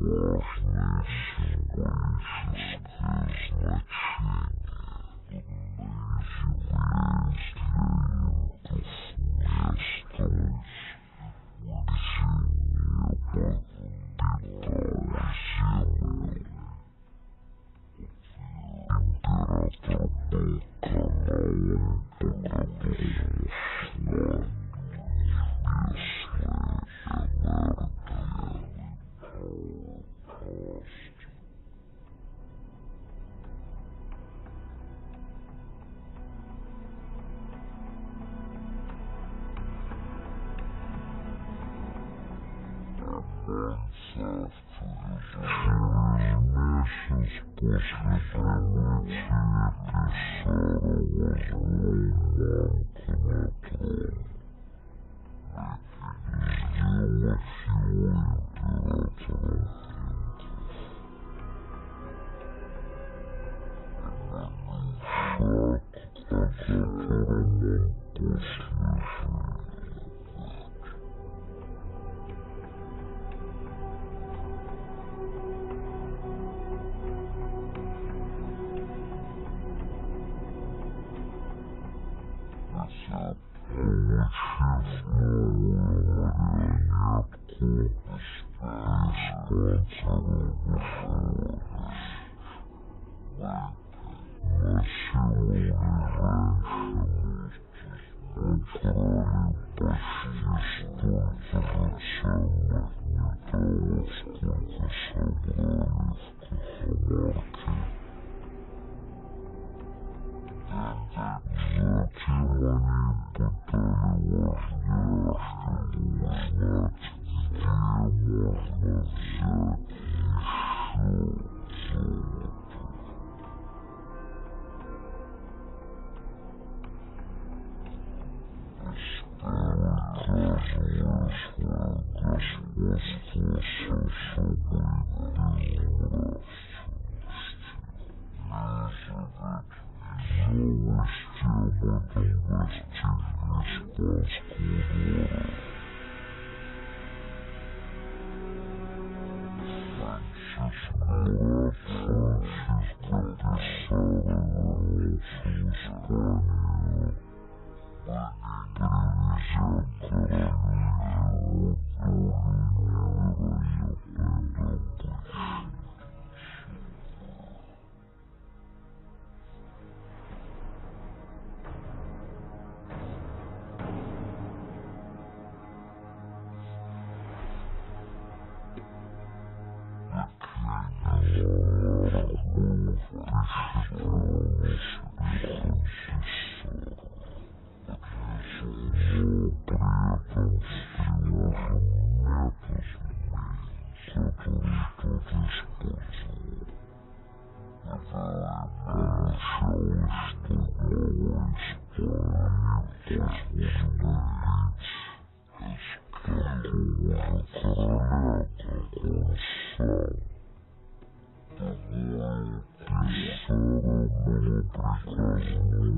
важное символическое значение, являясь для инков местом, где небо питало землю. Император был каналом, по которому шла небесная энергия. Через месяц после прибытия Писарро возвел Манко на трон, сделав его императором инков. Шаг, о котором он после заявит. Получив новую марионетку, испанцы разбушевались. Насиловали женщину, украли почти столько же ценных металлов, сколько собрали в Кахамарке. Затем они пытали вождя, чтобы узнать, где можно взять еще золото. Стали доказывая свое господство с особой безнравственностью. Новости об этом достигли испанского двора. Франциско Писарро вернулся в Испанию, привезя короне его более невероятной добычи. При этом встревожен метод, который тот использовал. Получалось, что глава Испании даст удалить такого же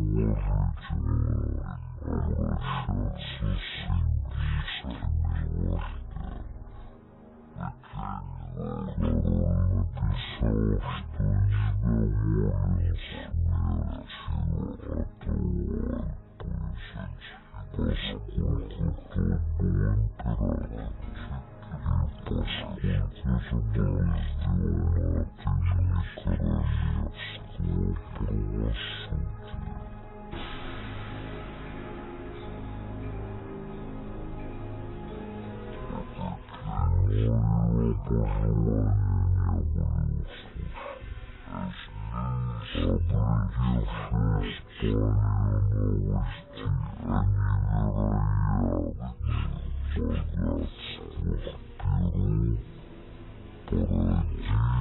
короля, как он сам. Писарро было приказано уважительно обращаться с индийскими вождями. Король написал, что недоволен смертью Атауальпы, поскольку тот был императором, и поскольку это было сделано от имени королевского правосудия. Но его пожелания не были услышаны. Оглядевшие Испанию новости о невероятных богатствах Перу породили золотую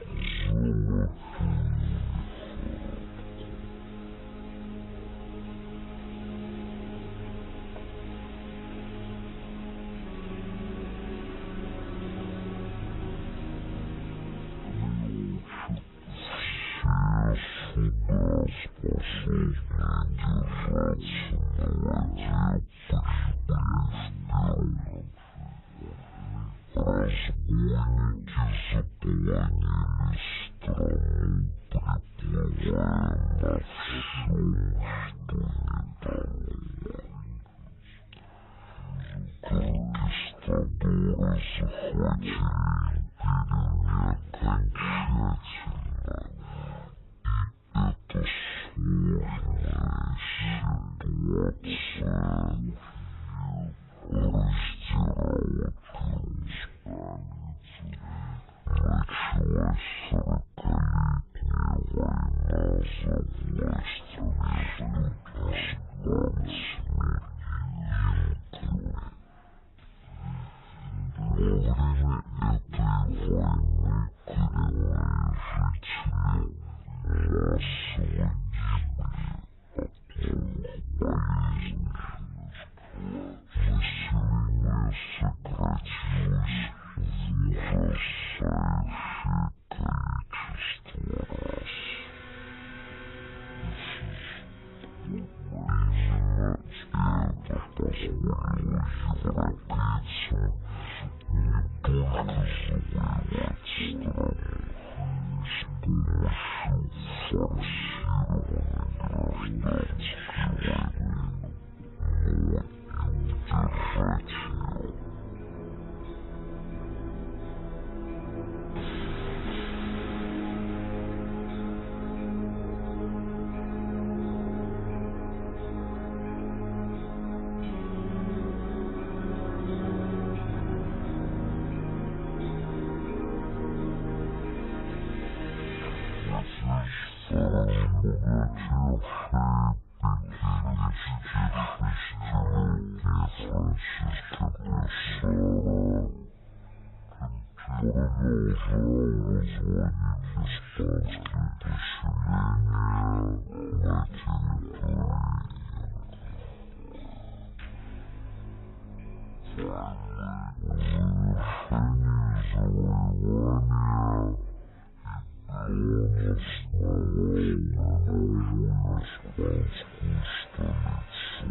лихорадку. Все суда, способные держаться на воде, прибыли в Перу. Разбойники заполонили страну, приплывая на всем, что не тонуло. Конкистадоры захватили империю окончательно, и эта сложная ситуация раздирала кровь. Началась 40-летняя война за власть между испанцами и инками. Во время этой войны коренные жители массово гибли от новых болезней. Население сократилось в ужасающее количество раз. Видимо, это позволило европейцам не только завоевать страну, с помощью форсированной гражданской войны, но и удержать ее. Здесь Франциско Писарро продолжал возводить испанские поселения на территории Инк. По завершении завоевания он основал новую испанскую столицу,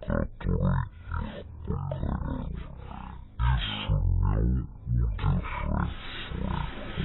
портовый город Лиму. И в пересудах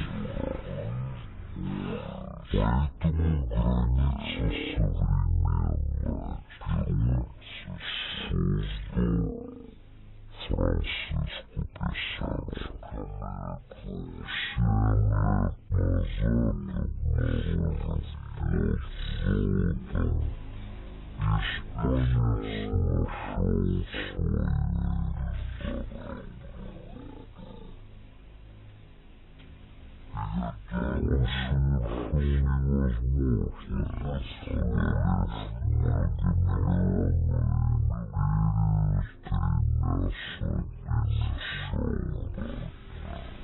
нынешних границ Южной Америки во многом определили два фактора: инки, бывшие величайшими завоевателями, и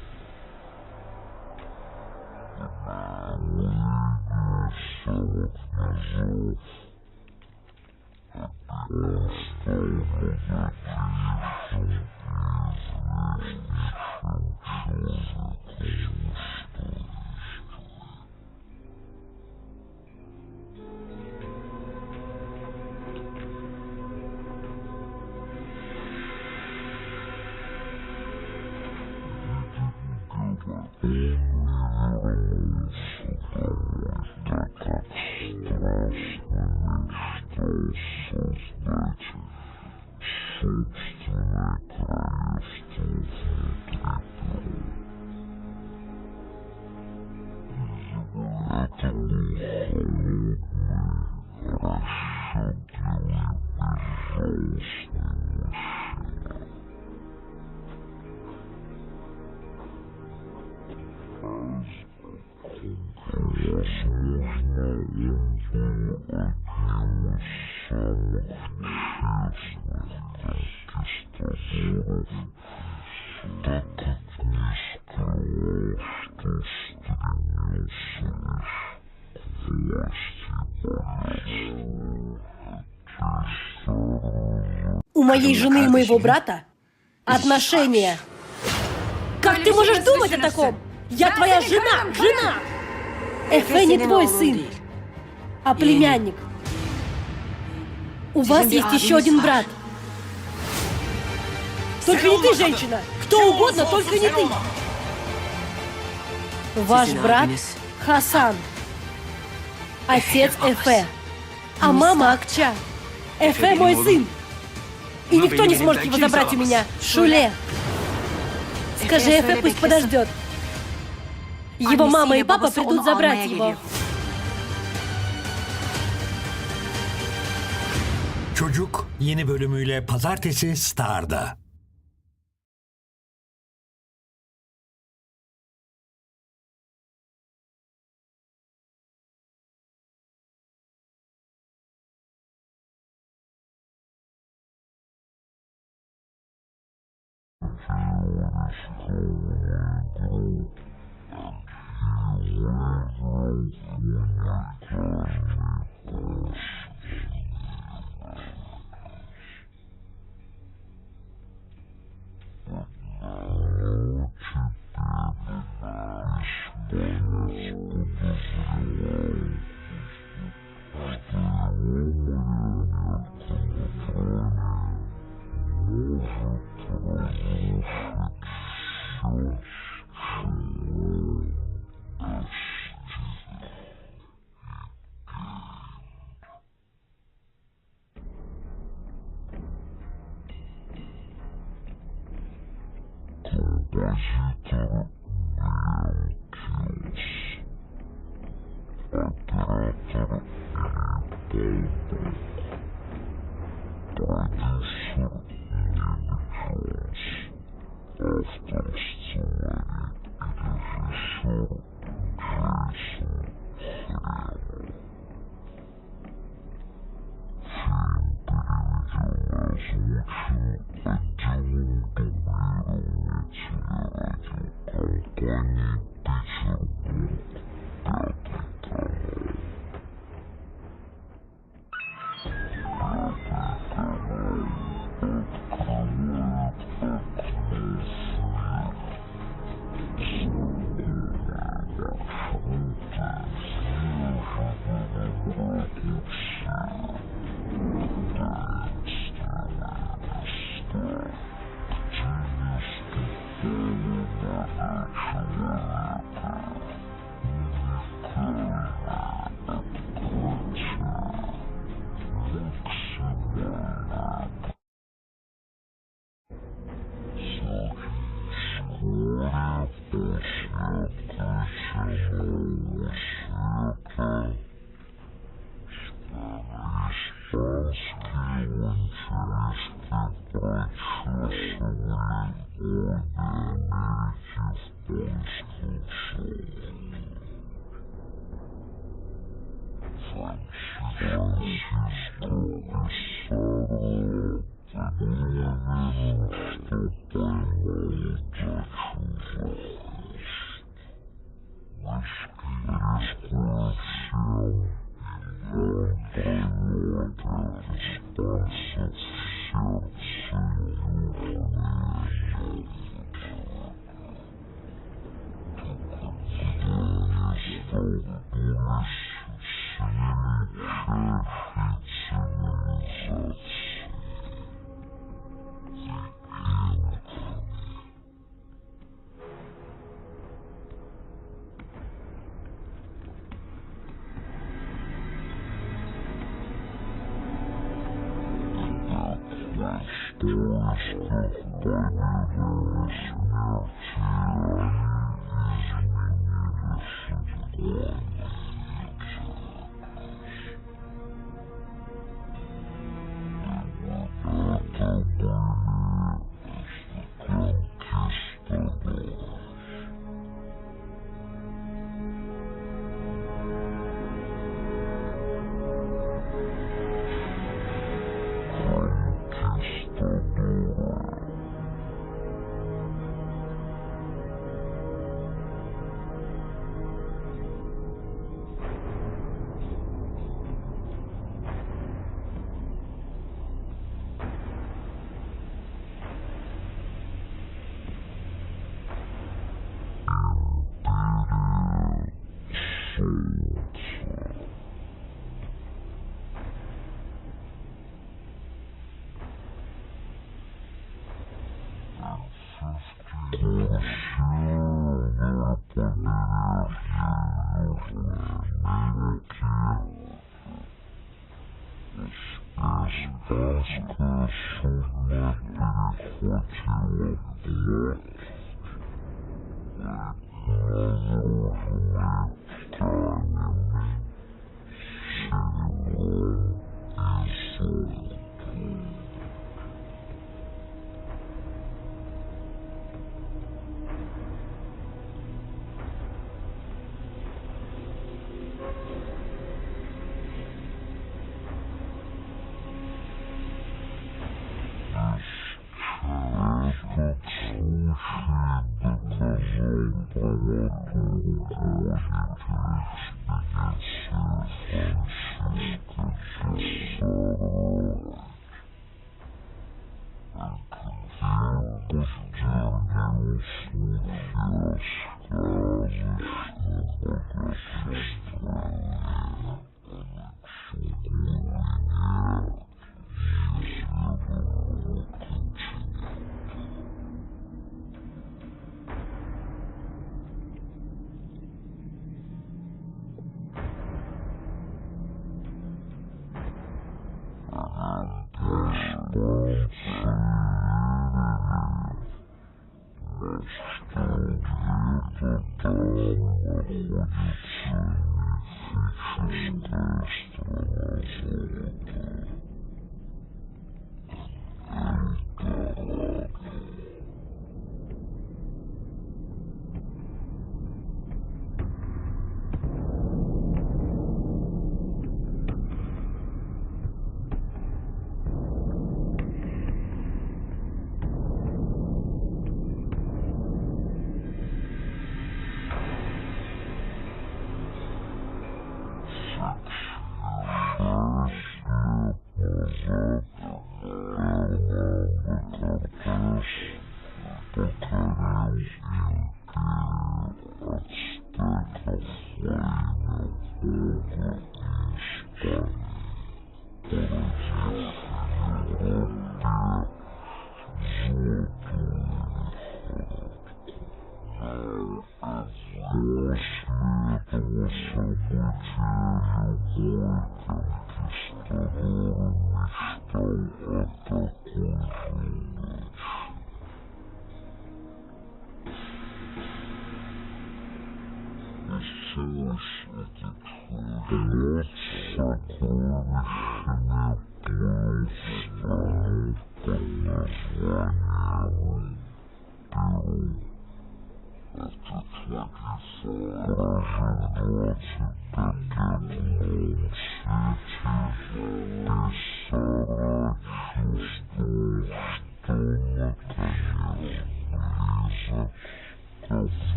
Франциско Писарро, который их покорил и сумел удержать своих владениях. Поэтому границы современного Перу создал Франциско Писарро. Испанец нашел свою Это совершенно невозможно, разделив на миллионную империю с 3 сотнями солдат. Главой самых низов он стал богатейшим и известнейшим человеком в истории. Он не вернулся домой, так как страстно мечтал создать собственное королевство внутри Перу. Это был холодный, расчетливый, безжалостный мужчина. Возможно, он был одним из самых честных конкистадоров. так как не скрывал, что стремился лишь к власти и богатству. У моей жены и моего брата отношения. Как ты можешь думать о таком? Я твоя жена! Жена! Эфе не твой сын, а племянник. У вас есть еще один брат. Только не ты, женщина! Кто угодно, только не ты! Ваш брат Хасан, отец Эфе, а мама Акча. Эфе мой сын. И никто не сможет его забрать у меня. Шуле. Скажи Эфе, пусть подождет. Его мама и папа придут забрать его. Çocuk yeni bölümüyle pazartesi Star'da. Композитор Глен Киллс, оператор Филипп Полбок, продюсер Ник Джонс, автор сценария и режиссер Джейсон Хревел. Фильм переведен и озвучен отделом дублирования телерадиокомпании «Петербург», Пятый канал. Пятый канал открывает окно в мир. Знакомые маршруты с неожиданно крупных сил. Таинственные места, где не ступали нога человека. Уникальное открытие. Максимальная Вскоре после открытия нового света испанские авантюристы прочесывали обе Америки в поисках золота. Франсиско Писарро был уверен, что поймал удачу за хвост. Рискуя всем, он привел отряд испанцев в сердце Южной Америки. Где они столкнулись с величайшей цивилизацией – инками. Итак, в поисках победы или смерти они изменили судьбу Америки. И вот это были конкистадоры. Конкистадоры. Испанское судно перехватило плот, нагруженный тканями, серебром и золотом. Этот случай доказал правоту руководителя экспедиции Франсиско Писарро, где подтвердил слухи о сказочном богатстве Чугуне неизведанного континента. Испанцы верили, что где-то там находится мифическая страна золота. Эльдорадо. 6 лет назад Эрнандо Кортес покорил империю ацтеков во имя Бога и Испании, породив в Европе золотую лихорадку. Но после этого события любой конкистадор мечтал о такой же удаче. Исчез этот плод сокровищами плыл в страну под названием Перу. Этот Писарро, прожив 25 лет в новом свете, Писарро чувствовал, что наконец близок к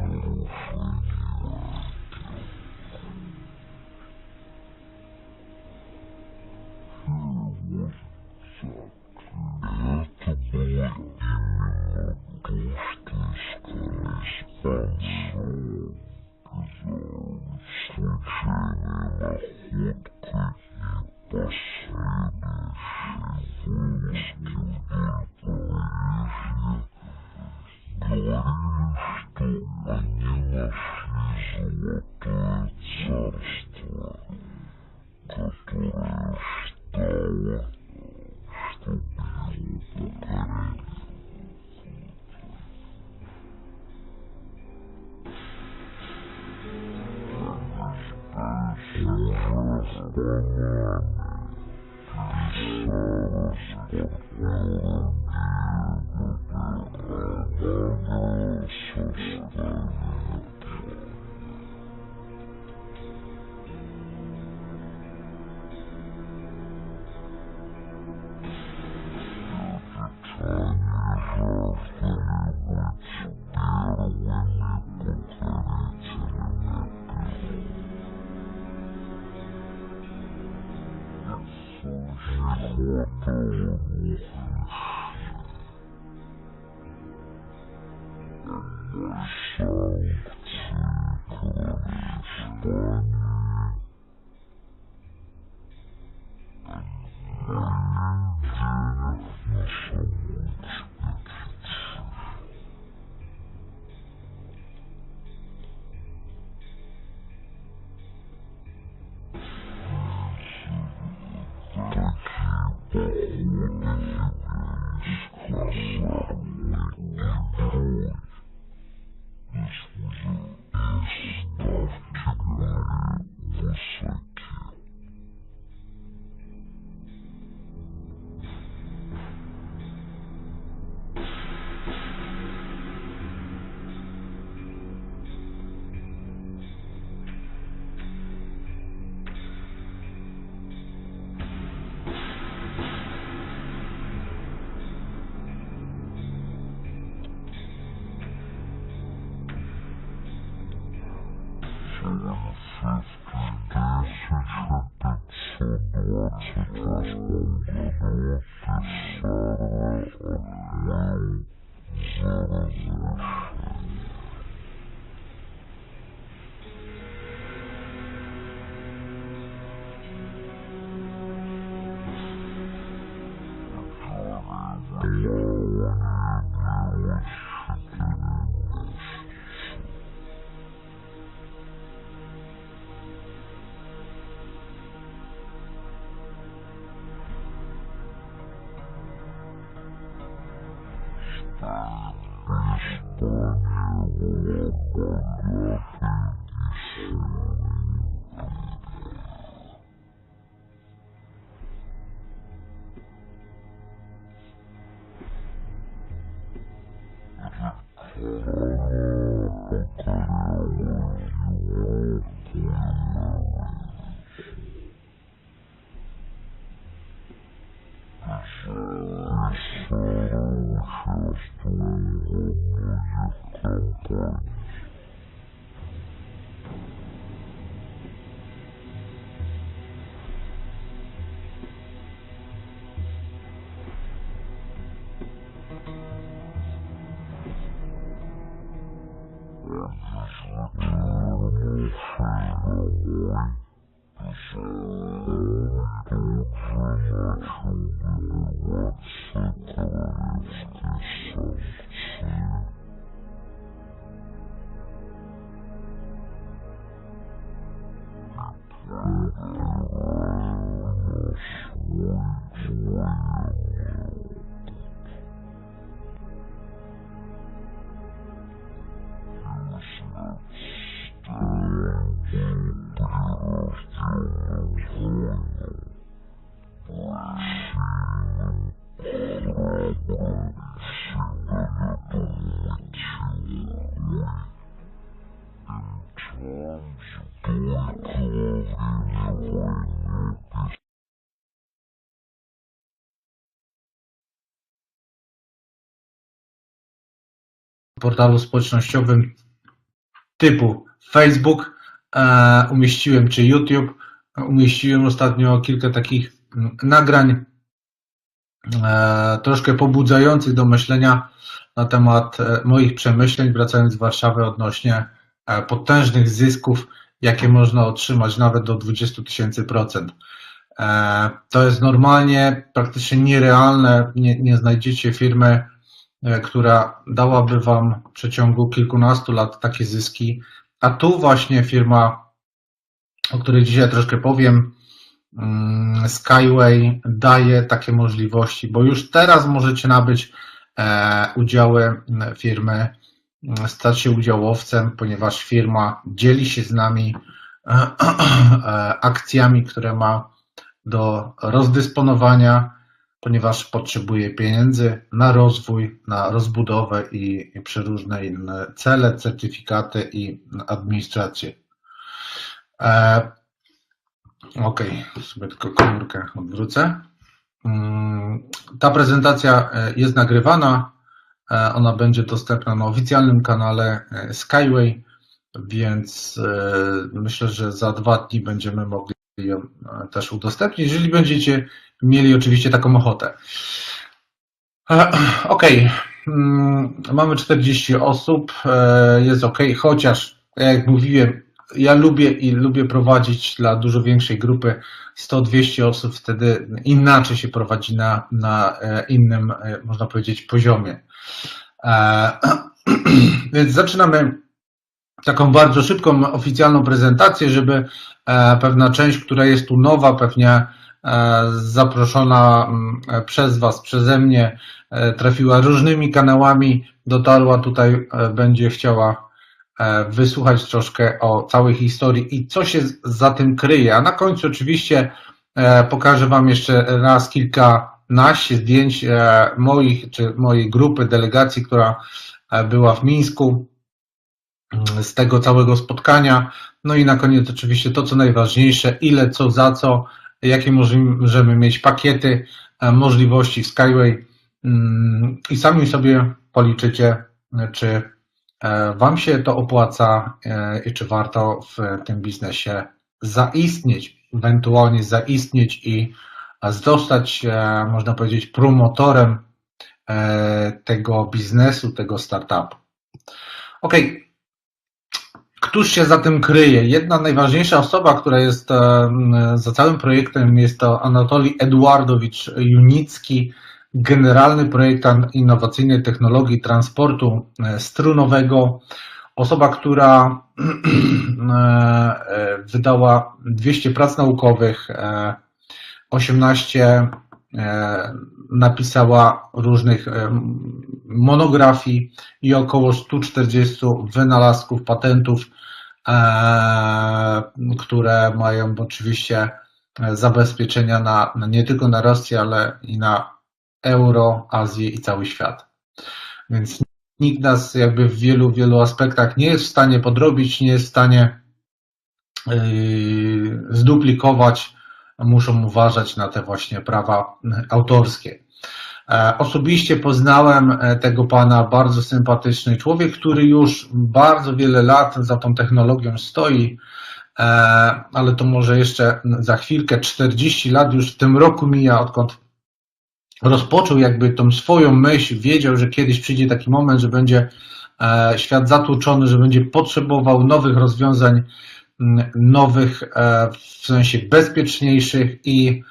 разрушению. Это было именно то, что искали испанцы. Случайная находка и последующие вылазки вдоль побережья говорили, что они нашли золотое царство, которое ждало, чтобы его покорили. Уже в Панаме Писарро с партнером Диего де Альмагро со В 1528 году Писарро отплыл за разрешением. Portalu społecznościowym typu Facebook umieściłem, czy YouTube, umieściłem ostatnio kilka takich nagrań troszkę pobudzających do myślenia na temat moich przemyśleń, wracając z Warszawy odnośnie potężnych zysków, jakie można otrzymać nawet do 20 000%. To jest normalnie praktycznie nierealne, nie znajdziecie firmy, która dałaby Wam w przeciągu kilkunastu lat takie zyski, a tu właśnie firma, o której dzisiaj troszkę powiem, Skyway, daje takie możliwości, bo już teraz możecie nabyć udziały firmy, stać się udziałowcem, ponieważ firma dzieli się z nami akcjami, które ma do rozdysponowania, ponieważ potrzebuje pieniędzy na rozwój, na rozbudowę i przeróżne inne cele, certyfikaty i administrację. Ok, sobie tylko komórkę odwrócę. Ta prezentacja jest nagrywana, ona będzie dostępna na oficjalnym kanale Skyway, więc myślę, że za 2 dni będziemy mogli ją też udostępnić, jeżeli będziecie mieli oczywiście taką ochotę. Ok, mamy 40 osób, jest ok, chociaż jak mówiłem, ja lubię i lubię prowadzić dla dużo większej grupy, 100-200 osób, wtedy inaczej się prowadzi na innym, można powiedzieć, poziomie. Więc zaczynamy taką bardzo szybką, oficjalną prezentację, żeby pewna część, która jest tu nowa, pewnie zaproszona przez Was, przeze mnie, trafiła różnymi kanałami, dotarła tutaj, będzie chciała wysłuchać troszkę o całej historii i co się za tym kryje. A na końcu oczywiście pokażę Wam jeszcze raz kilkanaście zdjęć moich, czy mojej grupy, delegacji, która była w Mińsku z tego całego spotkania. No i na koniec oczywiście to, co najważniejsze, ile, co, za co, jakie możemy mieć pakiety, możliwości w Skyway i sami sobie policzycie, czy Wam się to opłaca i czy warto w tym biznesie zaistnieć, ewentualnie zaistnieć i zostać, można powiedzieć, promotorem tego biznesu, tego startupu. Ok, któż się za tym kryje? Jedna najważniejsza osoba, która jest za całym projektem, jest to Anatolij Eduardowicz Junicki, generalny projektant innowacyjnej technologii transportu strunowego. Osoba, która wydała 200 prac naukowych, 18 napisała różnych monografii i około 140 wynalazków, patentów, które mają oczywiście zabezpieczenia na nie tylko na Rosję, ale i na Euro, Azję i cały świat. Więc nikt nas jakby w wielu, wielu aspektach nie jest w stanie podrobić, nie jest w stanie zduplikować. Muszą uważać na te właśnie prawa autorskie. Osobiście poznałem tego pana, bardzo sympatyczny człowiek, który już bardzo wiele lat za tą technologią stoi, ale to może jeszcze za chwilkę, 40 lat już w tym roku mija, odkąd rozpoczął jakby tą swoją myśl, wiedział, że kiedyś przyjdzie taki moment, że będzie świat zatłoczony, że będzie potrzebował nowych rozwiązań, nowych, w sensie bezpieczniejszych i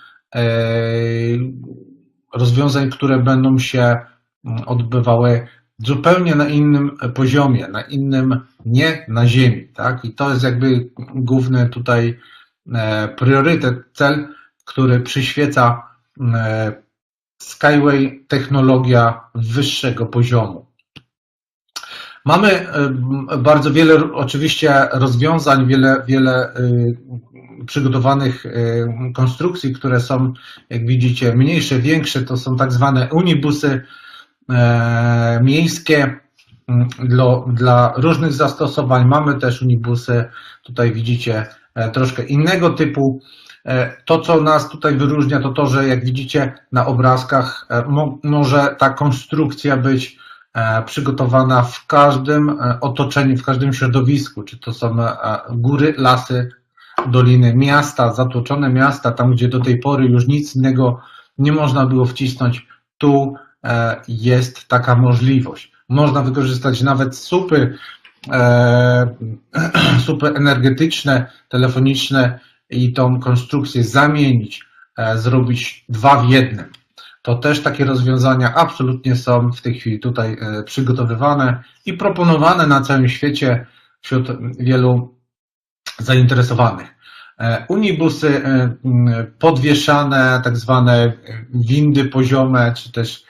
rozwiązań, które będą się odbywały zupełnie na innym poziomie, na innym, nie na ziemi, tak? I to jest jakby główny tutaj priorytet, cel, który przyświeca Skyway, technologia wyższego poziomu. Mamy bardzo wiele oczywiście rozwiązań, wiele przygotowanych konstrukcji, które są, jak widzicie, mniejsze, większe, to są tak zwane unibusy miejskie dla różnych zastosowań. Mamy też unibusy, tutaj widzicie, troszkę innego typu. To, co nas tutaj wyróżnia, to to, że jak widzicie na obrazkach, może ta konstrukcja być przygotowana w każdym otoczeniu, w każdym środowisku, czy to są góry, lasy, doliny, miasta, zatłoczone miasta, tam gdzie do tej pory już nic innego nie można było wcisnąć, tu jest taka możliwość. Można wykorzystać nawet słupy, słupy energetyczne, telefoniczne i tą konstrukcję zamienić, zrobić dwa w jednym. To też takie rozwiązania absolutnie są w tej chwili tutaj przygotowywane i proponowane na całym świecie wśród wielu zainteresowanych. Unibusy podwieszane, tak zwane windy poziome, czy też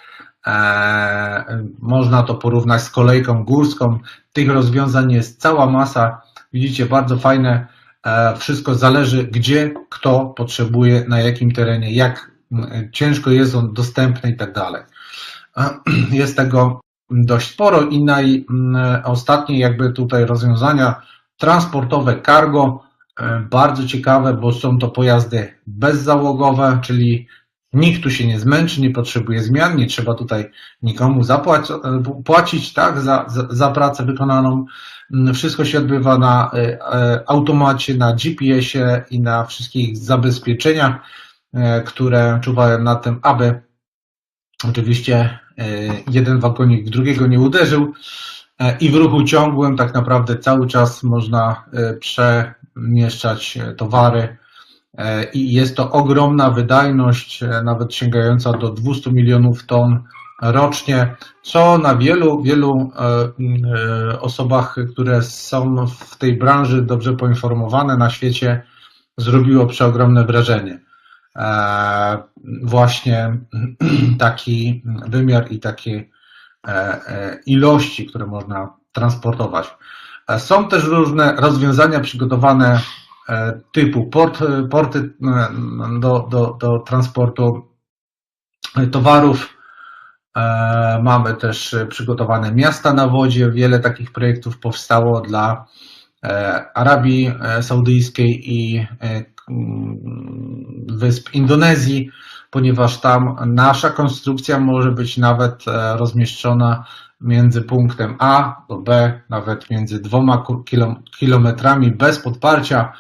można to porównać z kolejką górską. Tych rozwiązań jest cała masa. Widzicie, bardzo fajne. Wszystko zależy, gdzie, kto potrzebuje, na jakim terenie, jak ciężko jest on dostępny i tak dalej. Jest tego dość sporo i ostatnie jakby tutaj rozwiązania transportowe cargo, bardzo ciekawe, bo są to pojazdy bezzałogowe, czyli nikt tu się nie zmęczy, nie potrzebuje zmian, nie trzeba tutaj nikomu płacić, tak, za pracę wykonaną. Wszystko się odbywa na automacie, na GPS-ie i na wszystkich zabezpieczeniach, które czuwają nad tym, aby oczywiście jeden wagonik w drugiego nie uderzył i w ruchu ciągłym tak naprawdę cały czas można przemieszczać towary i jest to ogromna wydajność, nawet sięgająca do 200 milionów ton rocznie, co na wielu, wielu osobach, które są w tej branży dobrze poinformowane na świecie, zrobiło przeogromne wrażenie. Właśnie taki wymiar i takie ilości, które można transportować. Są też różne rozwiązania przygotowane typu porty do transportu towarów. Mamy też przygotowane miasta na wodzie. Wiele takich projektów powstało dla Arabii Saudyjskiej i wysp Indonezji. ponieważ tam nasza konstrukcja może być nawet rozmieszczona między punktem A do B, nawet między 2 kilometrami bez podparcia,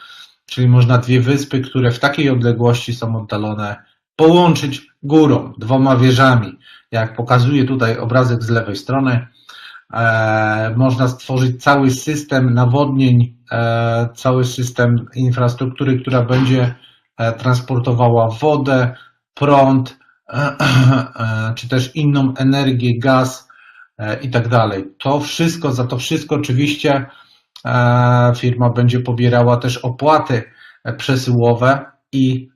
czyli można dwie wyspy, które w takiej odległości są oddalone, połączyć górą, 2 wieżami. Jak pokazuje tutaj obrazek z lewej strony, można stworzyć cały system nawodnień, cały system infrastruktury, która będzie transportowała wodę, prąd, czy też inną energię, gaz i tak dalej. To wszystko, za to wszystko oczywiście firma będzie pobierała też opłaty przesyłowe i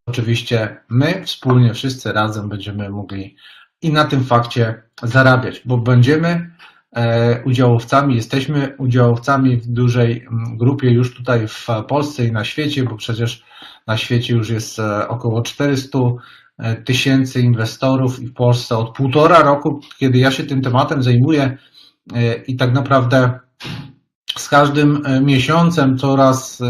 oczywiście my wspólnie, wszyscy razem będziemy mogli i na tym fakcie zarabiać, bo będziemy udziałowcami, jesteśmy udziałowcami w dużej grupie już tutaj w Polsce i na świecie, bo przecież na świecie już jest około 400 tysięcy inwestorów i w Polsce od 1,5 roku, kiedy ja się tym tematem zajmuję i tak naprawdę z każdym miesiącem coraz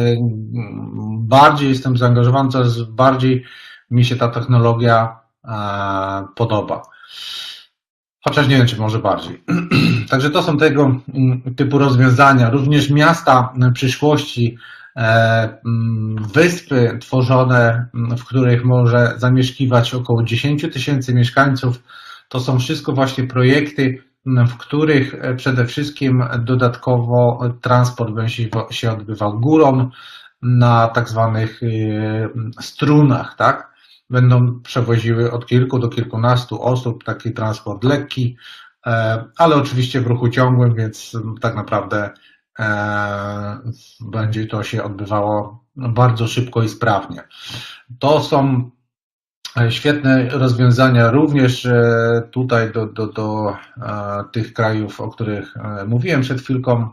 bardziej jestem zaangażowany, coraz bardziej mi się ta technologia podoba. Chociaż nie wiem, czy może bardziej. Także to są tego typu rozwiązania. Również miasta przyszłości, wyspy tworzone, w których może zamieszkiwać około 10 tysięcy mieszkańców, to są wszystko właśnie projekty, w których przede wszystkim dodatkowo transport będzie się odbywał górą na tak zwanych strunach, tak? Będą przewoziły od kilku do kilkunastu osób, taki transport lekki, ale oczywiście w ruchu ciągłym, więc tak naprawdę będzie to się odbywało bardzo szybko i sprawnie. To są świetne rozwiązania również tutaj do tych krajów, o których mówiłem przed chwilką.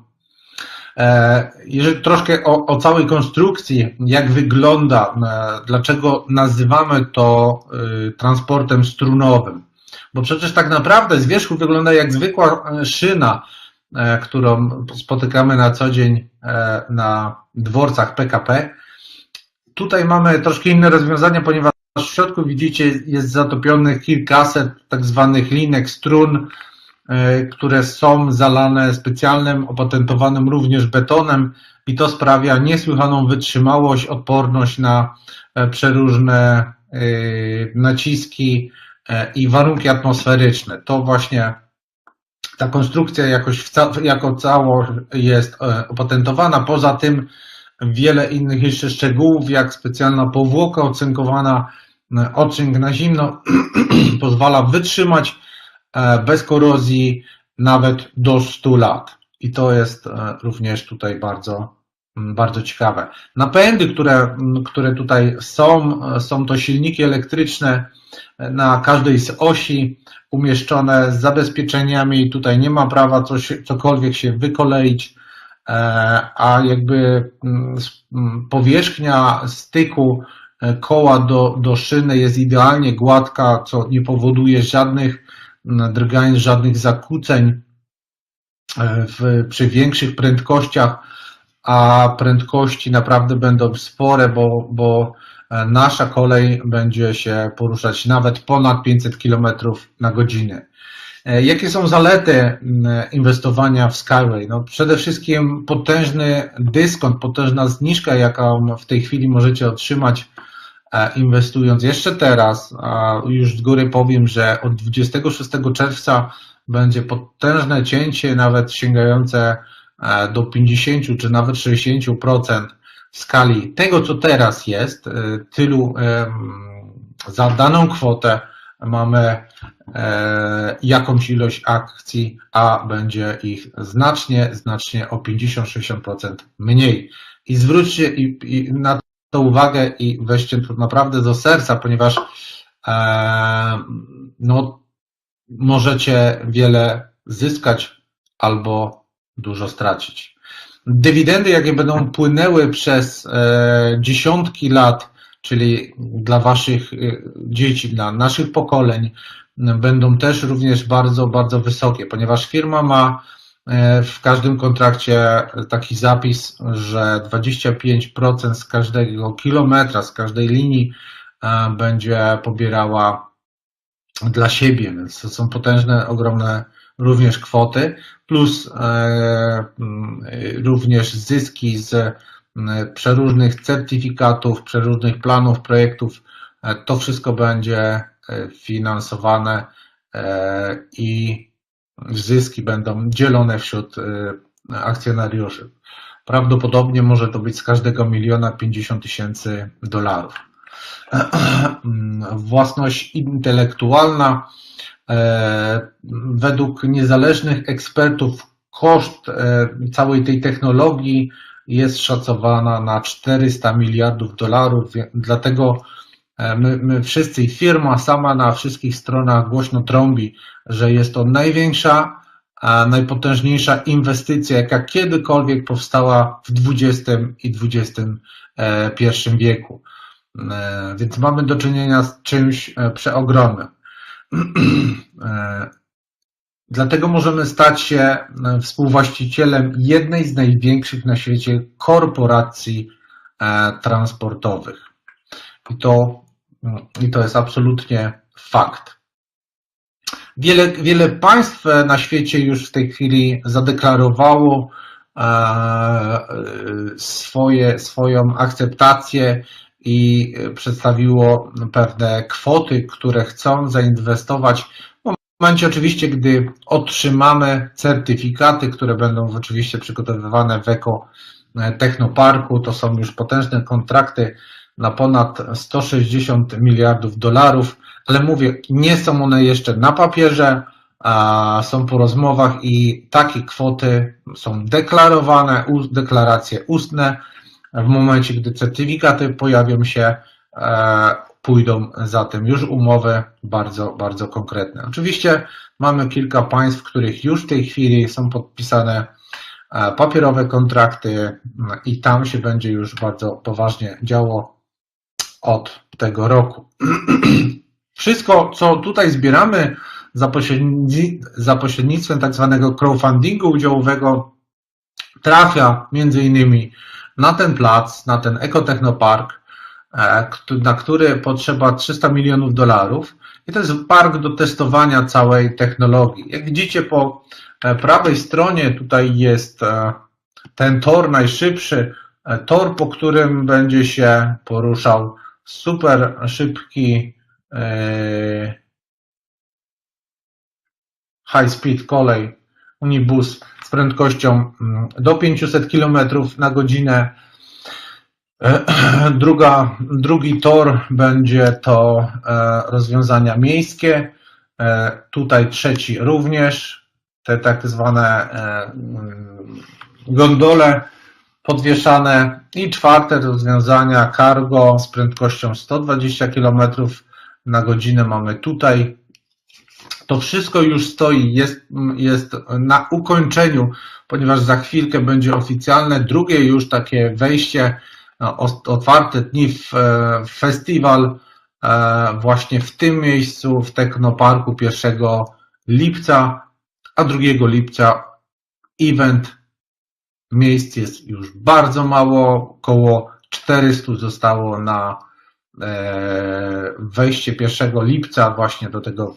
Jeżeli troszkę o całej konstrukcji, jak wygląda, dlaczego nazywamy to transportem strunowym, bo przecież tak naprawdę z wierzchu wygląda jak zwykła szyna, którą spotykamy na co dzień na dworcach PKP. Tutaj mamy troszkę inne rozwiązania, ponieważ w środku widzicie jest zatopionych kilkaset tak zwanych linek, strun, które są zalane specjalnym, opatentowanym również betonem i to sprawia niesłychaną wytrzymałość, odporność na przeróżne naciski i warunki atmosferyczne. To właśnie ta konstrukcja jakoś jako całość jest opatentowana. Poza tym wiele innych jeszcze szczegółów, jak specjalna powłoka ocynkowana, ocynk na zimno pozwala wytrzymać bez korozji nawet do 100 lat. I to jest również tutaj bardzo, bardzo ciekawe. Napędy, które tutaj są to silniki elektryczne na każdej z osi umieszczone z zabezpieczeniami. Tutaj nie ma prawa cokolwiek się wykoleić, a jakby powierzchnia styku koła do szyny jest idealnie gładka, co nie powoduje żadnych drgań, żadnych zakłóceń przy większych prędkościach, a prędkości naprawdę będą spore, bo nasza kolej będzie się poruszać nawet ponad 500 km na godzinę. Jakie są zalety inwestowania w Skyway? No, przede wszystkim potężny dyskont, potężna zniżka, jaką w tej chwili możecie otrzymać inwestując jeszcze teraz. Już z góry powiem, że od 26 czerwca będzie potężne cięcie, nawet sięgające do 50 czy nawet 60% w skali tego, co teraz jest. Tylu za daną kwotę mamy jakąś ilość akcji, a będzie ich znacznie, znacznie o 50-60% mniej. I zwróćcie na to uwagę i weźcie to naprawdę do serca, ponieważ no, możecie wiele zyskać albo dużo stracić. Dywidendy, jakie będą płynęły przez dziesiątki lat, czyli dla waszych dzieci, dla naszych pokoleń, będą też również bardzo, bardzo wysokie, ponieważ firma ma w każdym kontrakcie taki zapis, że 25% z każdego kilometra, z każdej linii będzie pobierała dla siebie, więc to są potężne, ogromne również kwoty, plus również zyski z przeróżnych certyfikatów, przeróżnych planów, projektów. To wszystko będzie finansowane i zyski będą dzielone wśród akcjonariuszy. Prawdopodobnie może to być z każdego miliona 50 tysięcy dolarów. Własność intelektualna. Według niezależnych ekspertów koszt całej tej technologii jest szacowana na 400 miliardów dolarów, dlatego my wszyscy i firma sama na wszystkich stronach głośno trąbi, że jest to największa, najpotężniejsza inwestycja, jaka kiedykolwiek powstała w XX i XXI wieku. Więc mamy do czynienia z czymś przeogromnym. Dlatego możemy stać się współwłaścicielem jednej z największych na świecie korporacji transportowych. I to jest absolutnie fakt. Wiele państw na świecie już w tej chwili zadeklarowało swoją akceptację i przedstawiło pewne kwoty, które chcą zainwestować w momencie oczywiście, gdy otrzymamy certyfikaty, które będą oczywiście przygotowywane w Eko Technoparku. To są już potężne kontrakty na ponad 160 miliardów dolarów, ale mówię, nie są one jeszcze na papierze, a są po rozmowach i takie kwoty są deklarowane, deklaracje ustne. W momencie, gdy certyfikaty pojawią się, pójdą za tym już umowy bardzo, bardzo konkretne. Oczywiście mamy kilka państw, w których już w tej chwili są podpisane papierowe kontrakty i tam się będzie już bardzo poważnie działo od tego roku. Wszystko, co tutaj zbieramy za pośrednictwem tak zwanego crowdfundingu udziałowego, trafia między innymi na ten plac, na ten Ekotechnopark, na który potrzeba 300 milionów dolarów i to jest park do testowania całej technologii. Jak widzicie po prawej stronie tutaj jest ten tor najszybszy, tor, po którym będzie się poruszał super szybki high speed kolej Unibus z prędkością do 500 km na godzinę. Drugi tor będzie to rozwiązania miejskie, tutaj trzeci również, te tak zwane gondole podwieszane i czwarte rozwiązania cargo z prędkością 120 km na godzinę mamy tutaj. To wszystko już stoi, jest na ukończeniu, ponieważ za chwilkę będzie oficjalne drugie już takie wejście, otwarte dni w festiwal właśnie w tym miejscu, w Technoparku 1 lipca, a 2 lipca event. Miejsc jest już bardzo mało, około 400 zostało na wejście 1 lipca właśnie do tego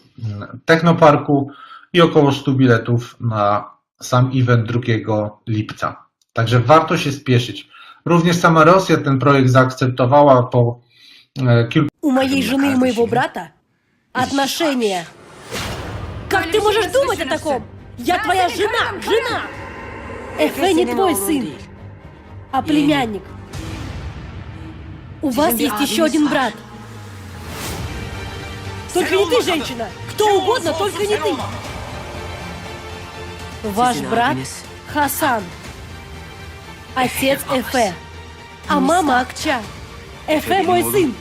Technoparku i około 100 biletów na sam event 2 lipca. Także warto się spieszyć. Również sama Rosja ten projekt zaakceptowała po kilku... У моей жены и моего брата отношения. Как ты можешь думать о таком? Я твоя жена, жена! Эфе не твой сын, а племянник. У вас есть еще один брат. Только не ты, женщина! Кто угодно, только не ты! Ваш брат Хасан, отец Эфе, а мама Акча. Эфе мой сын.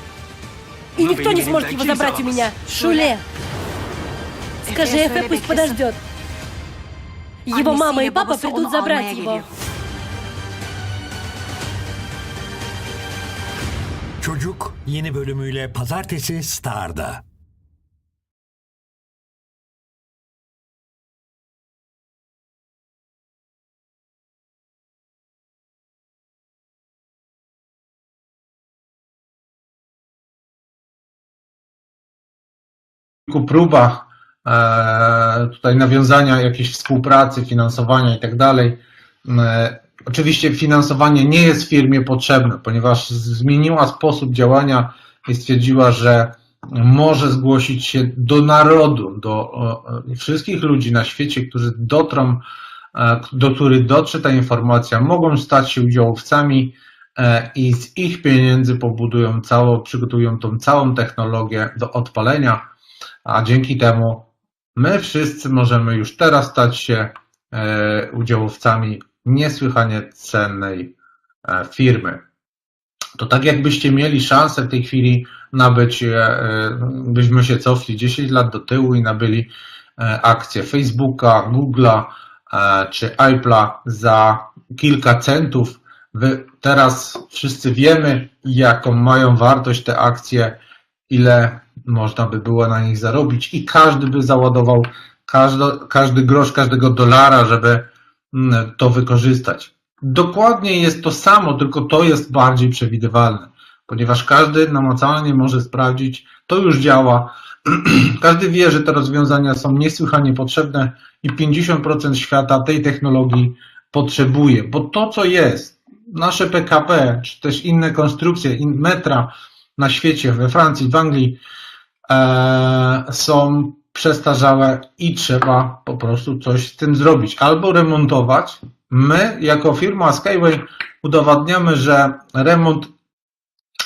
И никто не сможет его забрать у меня. Шуле. Скажи Эфе, пусть подождет. Его мама и папа придут забрать его. Çocuk yeni bölümüyle pazartesi Star'da. próbach tutaj nawiązania jakiejś współpracy, finansowania i tak dalej. Oczywiście finansowanie nie jest firmie potrzebne, ponieważ zmieniła sposób działania i stwierdziła, że może zgłosić się do narodu, do wszystkich ludzi na świecie, którzy dotrą, do których dotrze ta informacja, mogą stać się udziałowcami i z ich pieniędzy pobudują całą, przygotują tą całą technologię do odpalenia, a dzięki temu my wszyscy możemy już teraz stać się udziałowcami niesłychanie cennej firmy. To tak jakbyście mieli szansę w tej chwili nabyć, byśmy się cofli 10 lat do tyłu i nabyli akcje Facebooka, Google'a czy Apple'a za kilka centów. Teraz wszyscy wiemy, jaką mają wartość te akcje, ile można by było na nich zarobić i każdy by załadował każdy grosz, każdego dolara, żeby to wykorzystać. Dokładnie jest to samo, tylko to jest bardziej przewidywalne, ponieważ każdy namacalnie może sprawdzić, to już działa, każdy wie, że te rozwiązania są niesłychanie potrzebne i 50% świata tej technologii potrzebuje, bo to, co jest, nasze PKP, czy też inne konstrukcje, metra na świecie, we Francji, w Anglii, są przestarzałe i trzeba po prostu coś z tym zrobić, albo remontować. My, jako firma Skyway, udowadniamy, że remont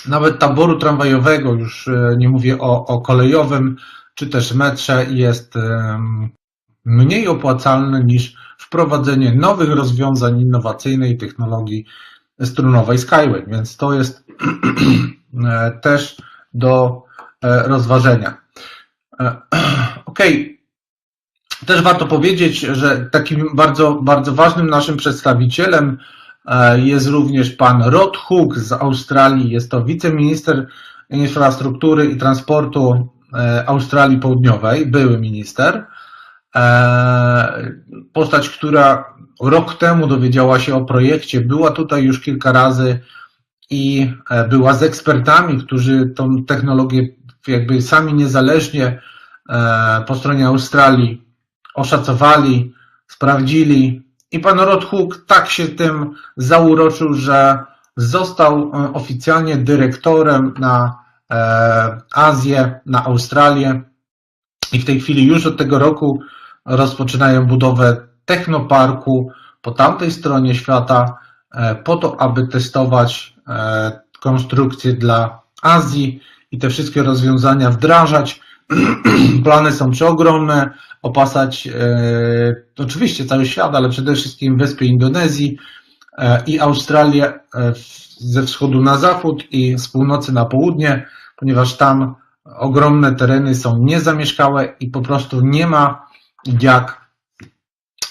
nawet taboru tramwajowego, już nie mówię o kolejowym, czy też metrze, jest mniej opłacalny niż wprowadzenie nowych rozwiązań innowacyjnej technologii strunowej Skyway, więc to jest też do rozważenia. Okej. Też warto powiedzieć, że takim bardzo, bardzo ważnym naszym przedstawicielem jest również pan Rod Hook z Australii. Jest to wiceminister infrastruktury i transportu Australii Południowej, były minister. Postać, która rok temu dowiedziała się o projekcie, była tutaj już kilka razy i była z ekspertami, którzy tą technologię jakby sami niezależnie po stronie Australii oszacowali, sprawdzili i pan Rod Hook tak się tym zauroczył, że został oficjalnie dyrektorem na Azję, na Australię i w tej chwili już od tego roku rozpoczynają budowę technoparku po tamtej stronie świata po to, aby testować konstrukcje dla Azji i te wszystkie rozwiązania wdrażać. Plany są przeogromne, opasać oczywiście cały świat, ale przede wszystkim wyspy Indonezji i Australię ze wschodu na zachód i z północy na południe, ponieważ tam ogromne tereny są niezamieszkałe i po prostu nie ma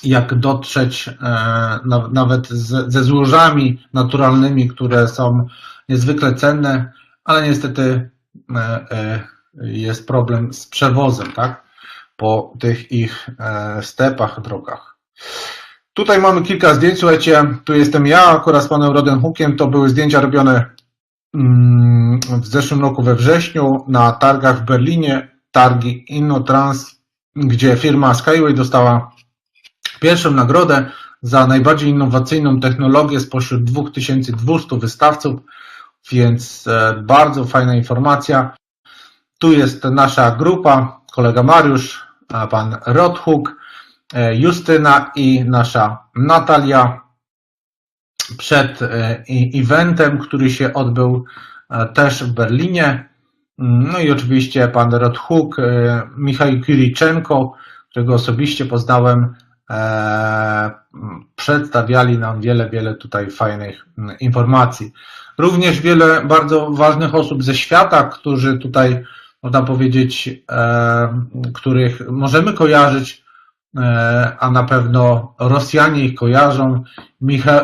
jak dotrzeć nawet ze złożami naturalnymi, które są niezwykle cenne, ale niestety jest problem z przewozem, tak? Po tych ich stepach, drogach. Tutaj mamy kilka zdjęć, słuchajcie, tu jestem ja akurat z panem Rodem Hookiem, to były zdjęcia robione w zeszłym roku we wrześniu na targach w Berlinie, targi InnoTrans, gdzie firma Skyway dostała pierwszą nagrodę za najbardziej innowacyjną technologię spośród 2200 wystawców, więc bardzo fajna informacja. Tu jest nasza grupa, kolega Mariusz, pan Rod Hook, Justyna i nasza Natalia przed eventem, który się odbył też w Berlinie. No i oczywiście pan Rod Hook, Michał Kiriczenko, którego osobiście poznałem, przedstawiali nam wiele, wiele tutaj fajnych informacji. Również wiele bardzo ważnych osób ze świata, którzy tutaj, można powiedzieć, których możemy kojarzyć, a na pewno Rosjanie ich kojarzą.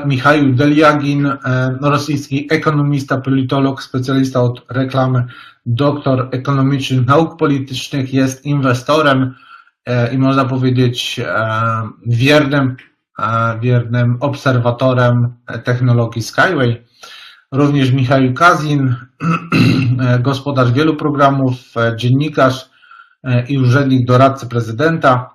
Michał Deliagin, rosyjski ekonomista, politolog, specjalista od reklamy, doktor ekonomicznych nauk politycznych, jest inwestorem i można powiedzieć wiernym obserwatorem technologii Skyway. Również Michał Kazin, gospodarz wielu programów, dziennikarz, i urzędnik doradcy prezydenta.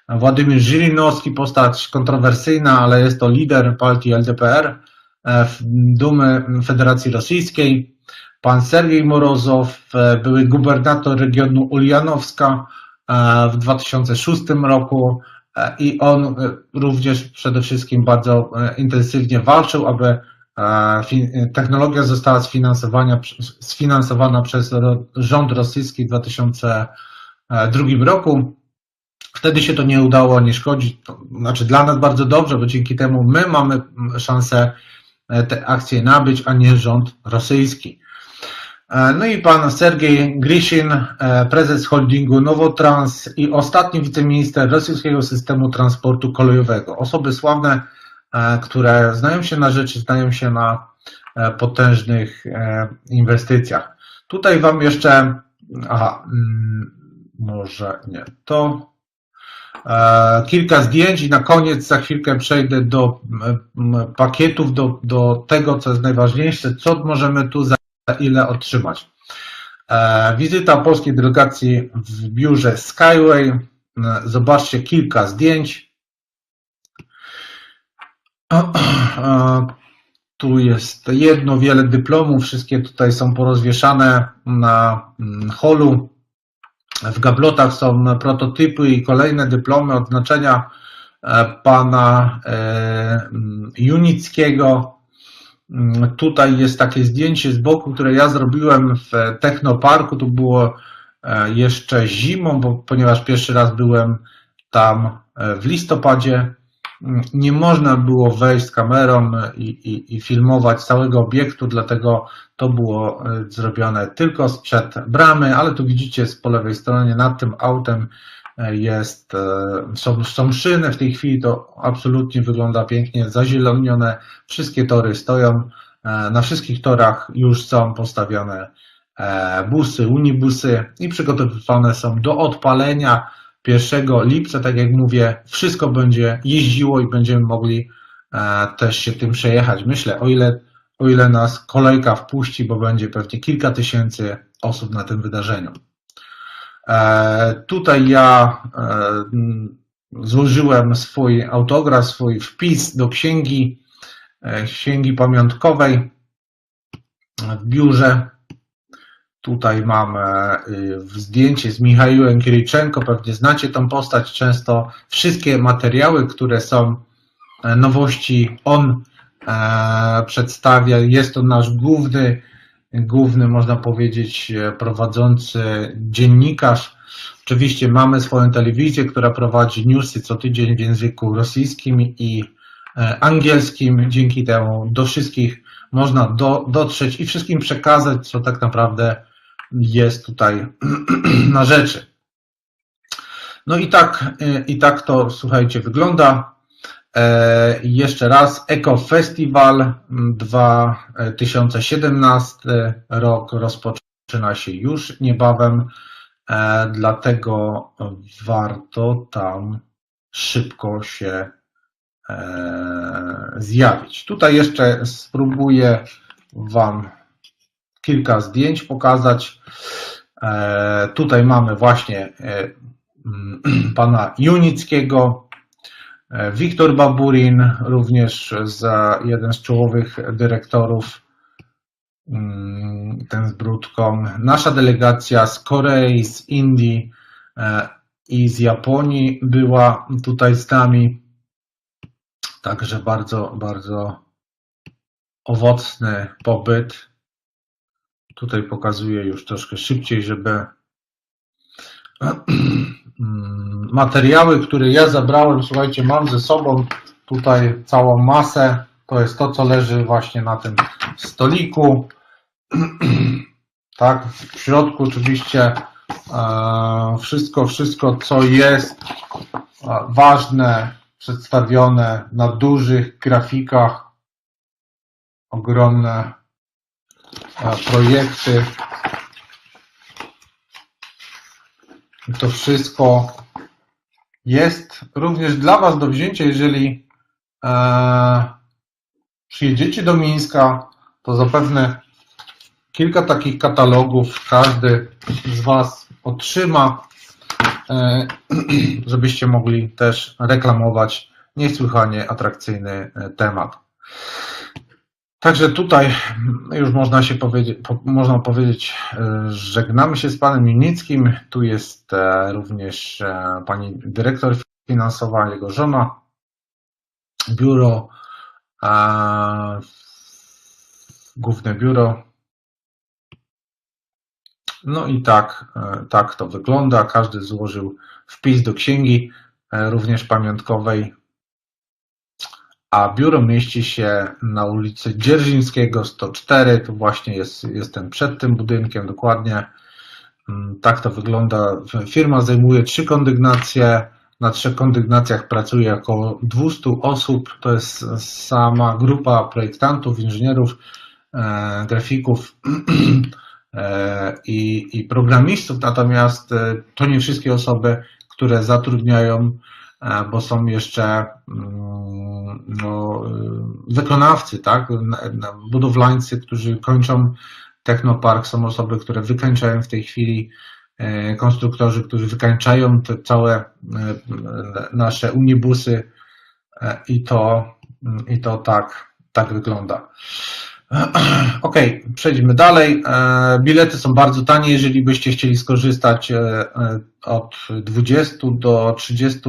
Władimir Żyrinowski, postać kontrowersyjna, ale jest to lider partii LDPR w Dumy Federacji Rosyjskiej. Pan Sergiej Morozow, były gubernator regionu Ulianowska w 2006 roku i on również przede wszystkim bardzo intensywnie walczył, aby technologia została sfinansowana przez rząd rosyjski w 2002 roku. Wtedy się to nie udało, nie szkodzi, to znaczy dla nas bardzo dobrze, bo dzięki temu my mamy szansę te akcje nabyć, a nie rząd rosyjski. No i pan Sergiej Grishin, prezes holdingu Nowotrans i ostatni wiceminister rosyjskiego systemu transportu kolejowego. Osoby sławne, które znają się na rzeczy, znają się na potężnych inwestycjach. Tutaj wam jeszcze, aha, może nie to, kilka zdjęć i na koniec za chwilkę przejdę do pakietów, do tego, co jest najważniejsze, co możemy tu za ile otrzymać. Wizyta polskiej delegacji w biurze Skyway. Zobaczcie kilka zdjęć. Tu jest jedno, wiele dyplomów, wszystkie tutaj są porozwieszane na holu. W gablotach są prototypy i kolejne dyplomy, odznaczenia pana Junickiego. Tutaj jest takie zdjęcie z boku, które ja zrobiłem w Technoparku. To było jeszcze zimą, bo ponieważ pierwszy raz byłem tam w listopadzie. Nie można było wejść z kamerą i filmować całego obiektu, dlatego to było zrobione tylko sprzed bramy, ale tu widzicie po lewej stronie nad tym autem jest, są szyny, w tej chwili to absolutnie wygląda pięknie, zazielonione, wszystkie tory stoją, na wszystkich torach już są postawione busy, unibusy i przygotowywane są do odpalenia 1 lipca, tak jak mówię, wszystko będzie jeździło i będziemy mogli też się tym przejechać. Myślę, o ile nas kolejka wpuści, bo będzie pewnie kilka tysięcy osób na tym wydarzeniu. Tutaj ja złożyłem swój autograf, swój wpis do księgi pamiątkowej w biurze. Tutaj mamy zdjęcie z Michaiłem Kiriczenko, pewnie znacie tą postać, często wszystkie materiały, które są nowości, on przedstawia. Jest to nasz główny, można powiedzieć, prowadzący dziennikarz. Oczywiście mamy swoją telewizję, która prowadzi newsy co tydzień w języku rosyjskim i angielskim. Dzięki temu do wszystkich można dotrzeć i wszystkim przekazać, co tak naprawdę jest tutaj na rzeczy. No i tak to, słuchajcie, wygląda. Jeszcze raz, Eco Festival 2017 rok rozpoczyna się już niebawem, dlatego warto tam szybko się zjawić. Tutaj jeszcze spróbuję Wam kilka zdjęć pokazać. Tutaj mamy właśnie pana Junickiego, Wiktor Baburin, również jeden z czołowych dyrektorów, ten z brudką. Nasza delegacja z Korei, z Indii i z Japonii była tutaj z nami. Także bardzo, bardzo owocny pobyt. Tutaj pokazuję już troszkę szybciej, żeby materiały, które ja zabrałem, słuchajcie, mam ze sobą tutaj całą masę. To jest to, co leży właśnie na tym stoliku. Tak, w środku oczywiście wszystko, co jest ważne, przedstawione na dużych grafikach, ogromne projekty. To wszystko jest również dla Was do wzięcia, jeżeli przyjedziecie do Mińska, to zapewne kilka takich katalogów każdy z Was otrzyma. żebyście mogli też reklamować niesłychanie atrakcyjny temat. Także tutaj już można się powiedzieć, można powiedzieć, żegnamy się z panem Junickim. Tu jest również pani dyrektor finansowa, jego żona, biuro, główne biuro. No i tak to wygląda. Każdy złożył wpis do księgi, również pamiątkowej. A biuro mieści się na ulicy Dzierżyńskiego 104. Tu właśnie jestem przed tym budynkiem dokładnie. Tak to wygląda. Firma zajmuje 3 kondygnacje. Na 3 kondygnacjach pracuje około 200 osób. To jest sama grupa projektantów, inżynierów, grafików i programistów. Natomiast to nie wszystkie osoby, które zatrudniają, bo są jeszcze no, wykonawcy, tak? Budowlańcy, którzy kończą Technopark, są osoby, które wykańczają w tej chwili, konstruktorzy, którzy wykańczają te całe nasze unibusy i to tak wygląda. Ok, przejdźmy dalej. Bilety są bardzo tanie, jeżeli byście chcieli skorzystać, od 20 do 30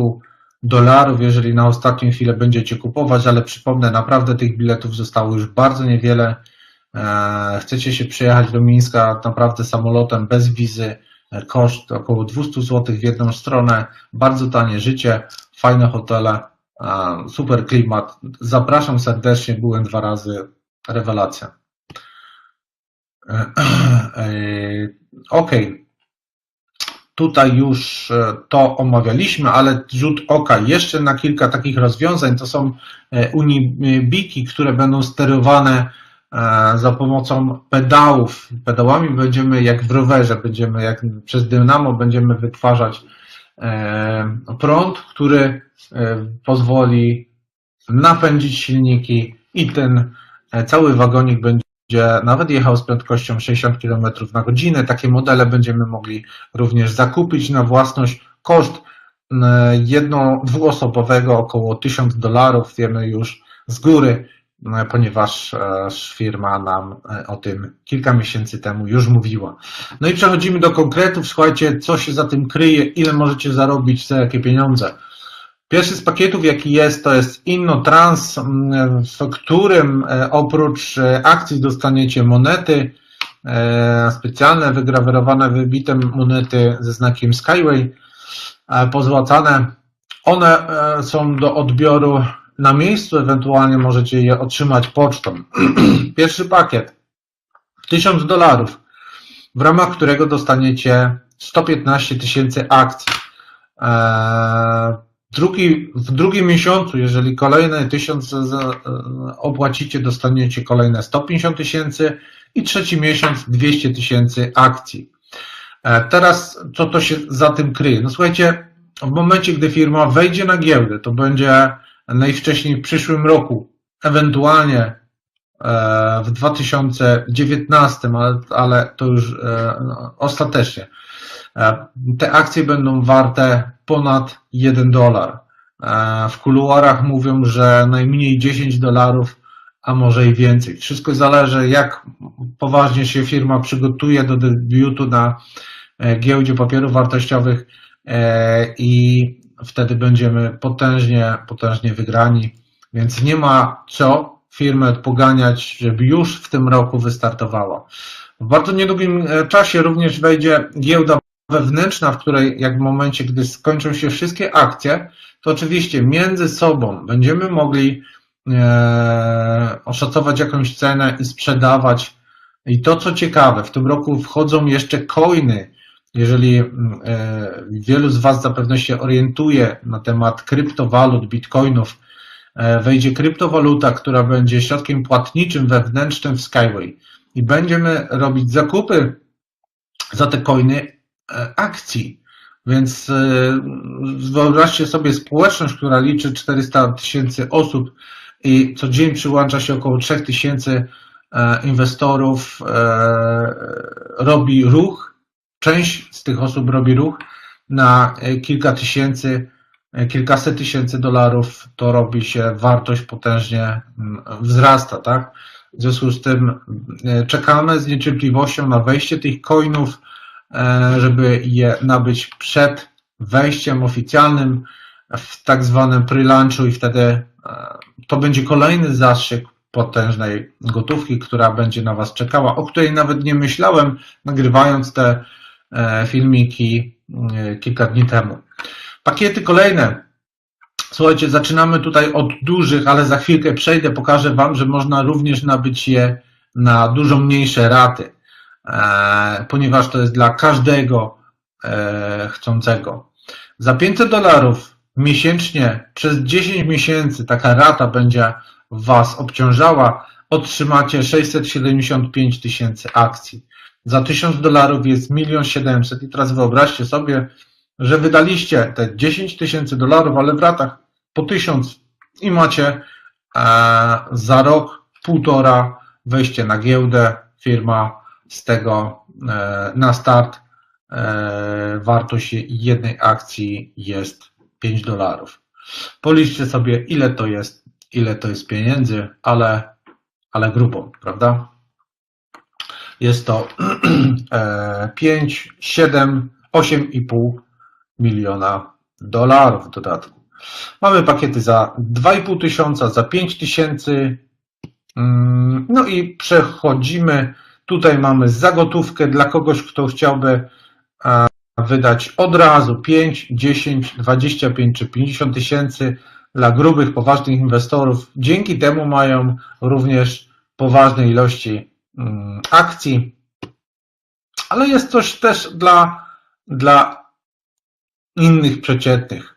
dolarów, jeżeli na ostatnią chwilę będziecie kupować, ale przypomnę, naprawdę tych biletów zostało już bardzo niewiele. Chcecie się przyjechać do Mińska naprawdę samolotem bez wizy, koszt około 200 zł w jedną stronę, bardzo tanie życie, fajne hotele, super klimat. Zapraszam serdecznie, byłem 2 razy, rewelacja. Ok. Tutaj już to omawialiśmy, ale rzut oka jeszcze na kilka takich rozwiązań. To są unibiki, które będą sterowane za pomocą pedałów. Pedałami będziemy jak w rowerze, będziemy jak przez dynamo będziemy wytwarzać prąd, który pozwoli napędzić silniki i ten cały wagonik będzie nawet jechał z prędkością 60 km na godzinę. Takie modele będziemy mogli również zakupić na własność. Koszt dwuosobowego około $1000, wiemy już z góry, ponieważ firma nam o tym kilka miesięcy temu już mówiła. No i przechodzimy do konkretów. Słuchajcie, co się za tym kryje, ile możecie zarobić, za jakie pieniądze. Pierwszy z pakietów, jaki jest, to jest InnoTrans, w którym oprócz akcji dostaniecie monety specjalne, wygrawerowane, wybite monety ze znakiem Skyway, pozłacane. One są do odbioru na miejscu, ewentualnie możecie je otrzymać pocztą. Pierwszy pakiet, $1000, w ramach którego dostaniecie 115 tysięcy akcji. W drugim miesiącu, jeżeli kolejne 1000 opłacicie, dostaniecie kolejne 150 tysięcy i trzeci miesiąc 200 tysięcy akcji. Teraz co to się za tym kryje? No słuchajcie, w momencie, gdy firma wejdzie na giełdę, to będzie najwcześniej w przyszłym roku, ewentualnie w 2019, ale to już ostatecznie. Te akcje będą warte ponad $1. W kuluarach mówią, że najmniej $10, a może i więcej. Wszystko zależy, jak poważnie się firma przygotuje do debiutu na giełdzie papierów wartościowych i wtedy będziemy potężnie, potężnie wygrani, więc nie ma co firmę poganiać, żeby już w tym roku wystartowała. W bardzo niedługim czasie również wejdzie giełda wewnętrzna, w której jak w momencie, gdy skończą się wszystkie akcje, to oczywiście między sobą będziemy mogli oszacować jakąś cenę i sprzedawać. I to, co ciekawe, w tym roku wchodzą jeszcze coiny. Jeżeli wielu z Was zapewne się orientuje na temat kryptowalut, bitcoinów, wejdzie kryptowaluta, która będzie środkiem płatniczym wewnętrznym w Skyway i będziemy robić zakupy za te coiny akcji. Więc wyobraźcie sobie społeczność, która liczy 400 tysięcy osób i co dzień przyłącza się około 3000 inwestorów, robi ruch, część z tych osób robi ruch, na kilka tysięcy, kilkaset tysięcy dolarów, to robi się wartość potężnie wzrasta, tak? W związku z tym czekamy z niecierpliwością na wejście tych coinów, żeby je nabyć przed wejściem oficjalnym w tak zwanym pre-launchu i wtedy to będzie kolejny zastrzyk potężnej gotówki, która będzie na Was czekała, o której nawet nie myślałem, nagrywając te filmiki kilka dni temu. Pakiety kolejne. Słuchajcie, zaczynamy tutaj od dużych, ale za chwilkę przejdę, pokażę Wam, że można również nabyć je na dużo mniejsze raty, ponieważ to jest dla każdego chcącego. Za $500 miesięcznie przez 10 miesięcy taka rata będzie Was obciążała, otrzymacie 675 tysięcy akcji. Za $1000 jest 1 700 000 i teraz wyobraźcie sobie, że wydaliście te 10 tysięcy dolarów, ale w ratach po 1000 i macie za rok, półtora wejście na giełdę, firma z tego na start wartość jednej akcji jest $5. Policzcie sobie, ile to jest pieniędzy, ale grubo, prawda? Jest to 5, 7, 8,5 miliona dolarów w dodatku. Mamy pakiety za 2,5 tysiąca, za 5 tysięcy. No i przechodzimy. Tutaj mamy za gotówkę dla kogoś, kto chciałby wydać od razu 5, 10, 25 czy 50 tysięcy dla grubych, poważnych inwestorów. Dzięki temu mają również poważne ilości akcji, ale jest coś też dla innych przeciętnych.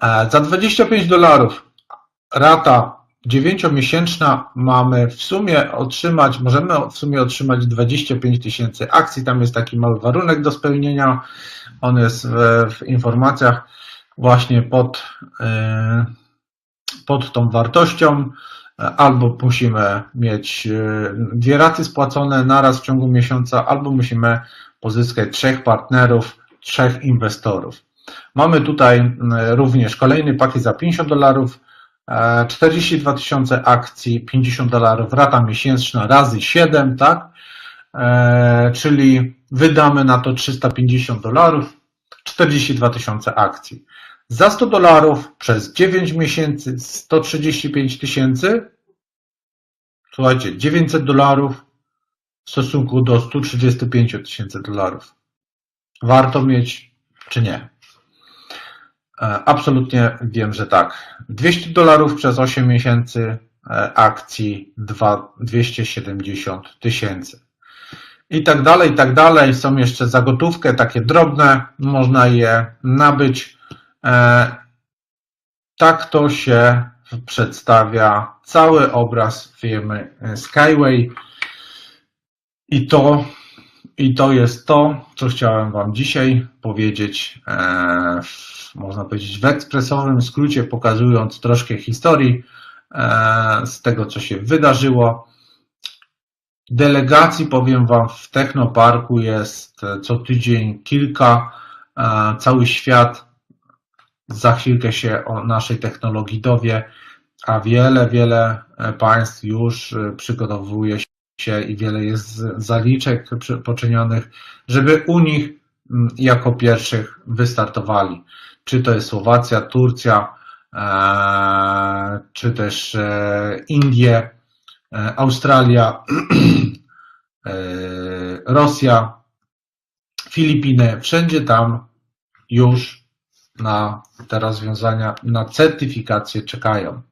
Za $25 rata 9-miesięczna mamy w sumie otrzymać, możemy w sumie otrzymać 25 tysięcy akcji. Tam jest taki mały warunek do spełnienia. On jest w informacjach właśnie pod tą wartością. Albo musimy mieć dwie raty spłacone naraz w ciągu miesiąca, albo musimy pozyskać 3 partnerów, 3 inwestorów. Mamy tutaj również kolejny pakiet za $50, 42 tysiące akcji, $50, rata miesięczna razy 7, tak? Czyli wydamy na to $350, 42 tysiące akcji. Za $100 przez 9 miesięcy 135 tysięcy, słuchajcie, $900 w stosunku do 135 tysięcy dolarów. Warto mieć czy nie? Absolutnie wiem, że tak. $200 przez 8 miesięcy akcji 270 tysięcy. I tak dalej, i tak dalej. Są jeszcze za gotówkę, takie drobne, można je nabyć. Tak to się przedstawia cały obraz firmy Skyway. I to jest to, co chciałem Wam dzisiaj powiedzieć, można powiedzieć w ekspresowym skrócie, pokazując troszkę historii z tego, co się wydarzyło. Delegacji, powiem Wam, w Technoparku jest co tydzień kilka. Cały świat za chwilkę się o naszej technologii dowie, a wiele, wiele państw już przygotowuje się i wiele jest zaliczek poczynionych, żeby u nich jako pierwszych wystartowali. Czy to jest Słowacja, Turcja, czy też Indie, Australia, Rosja, Filipiny, wszędzie tam już na te rozwiązania, na certyfikację czekają.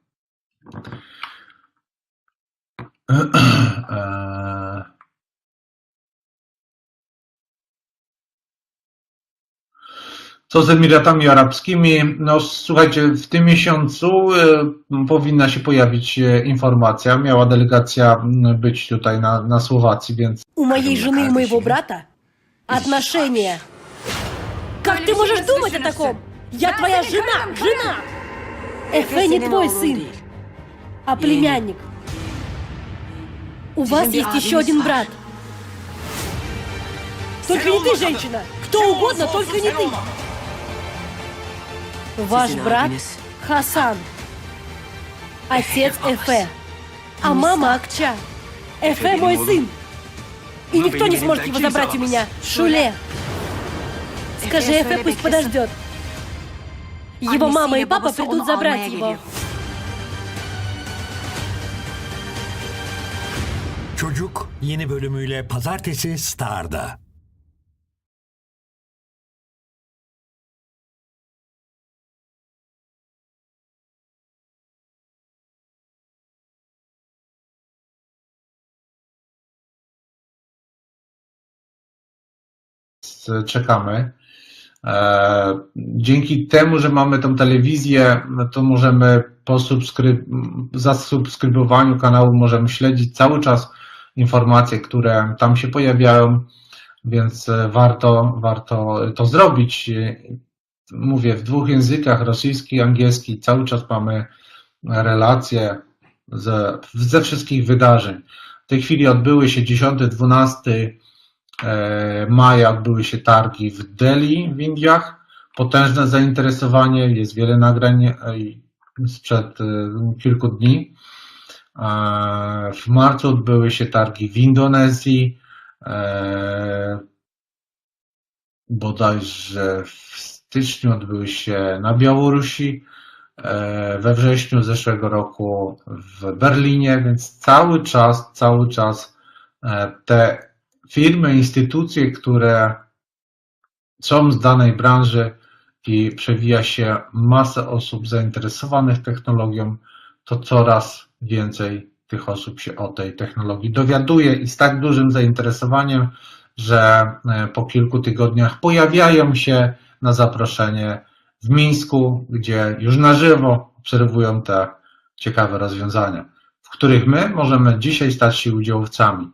Co z Emiratami Arabskimi? No słuchajcie, w tym miesiącu powinna się pojawić informacja. Miała delegacja być tutaj na Słowacji, więc... У моей жены и моего брата отношения. Как ты можешь думать о таком? Я твоя жена! Жена! Эфе не твой сын, а племянник. У вас есть еще один брат. Только не ты, женщина! Кто угодно, только не ты! Ваш брат Хасан. Отец Эфе. А мама Акча. Эфе мой сын. И никто не сможет его забрать у меня. Шуле. Скажи Эфе, пусть подождет. Его мама и папа придут забрать его. Çocuk yeni bölümüyle pazartesi Star'da. Czekamy. Dzięki temu, że mamy tą telewizję, to możemy po zasubskrybowaniu kanału możemy śledzić cały czas informacje, które tam się pojawiają, więc warto to zrobić. Mówię w dwóch językach, rosyjski i angielski, cały czas mamy relacje ze wszystkich wydarzeń. W tej chwili odbyły się 10-12 maja odbyły się targi w Delhi w Indiach. Potężne zainteresowanie, jest wiele nagrań sprzed kilku dni. W marcu odbyły się targi w Indonezji, bodajże w styczniu odbyły się na Białorusi, we wrześniu zeszłego roku w Berlinie, więc cały czas te firmy, instytucje, które są z danej branży i przewija się masę osób zainteresowanych technologią, to coraz więcej tych osób się o tej technologii dowiaduje i z tak dużym zainteresowaniem, że po kilku tygodniach pojawiają się na zaproszenie w Mińsku, gdzie już na żywo obserwują te ciekawe rozwiązania, w których my możemy dzisiaj stać się udziałowcami.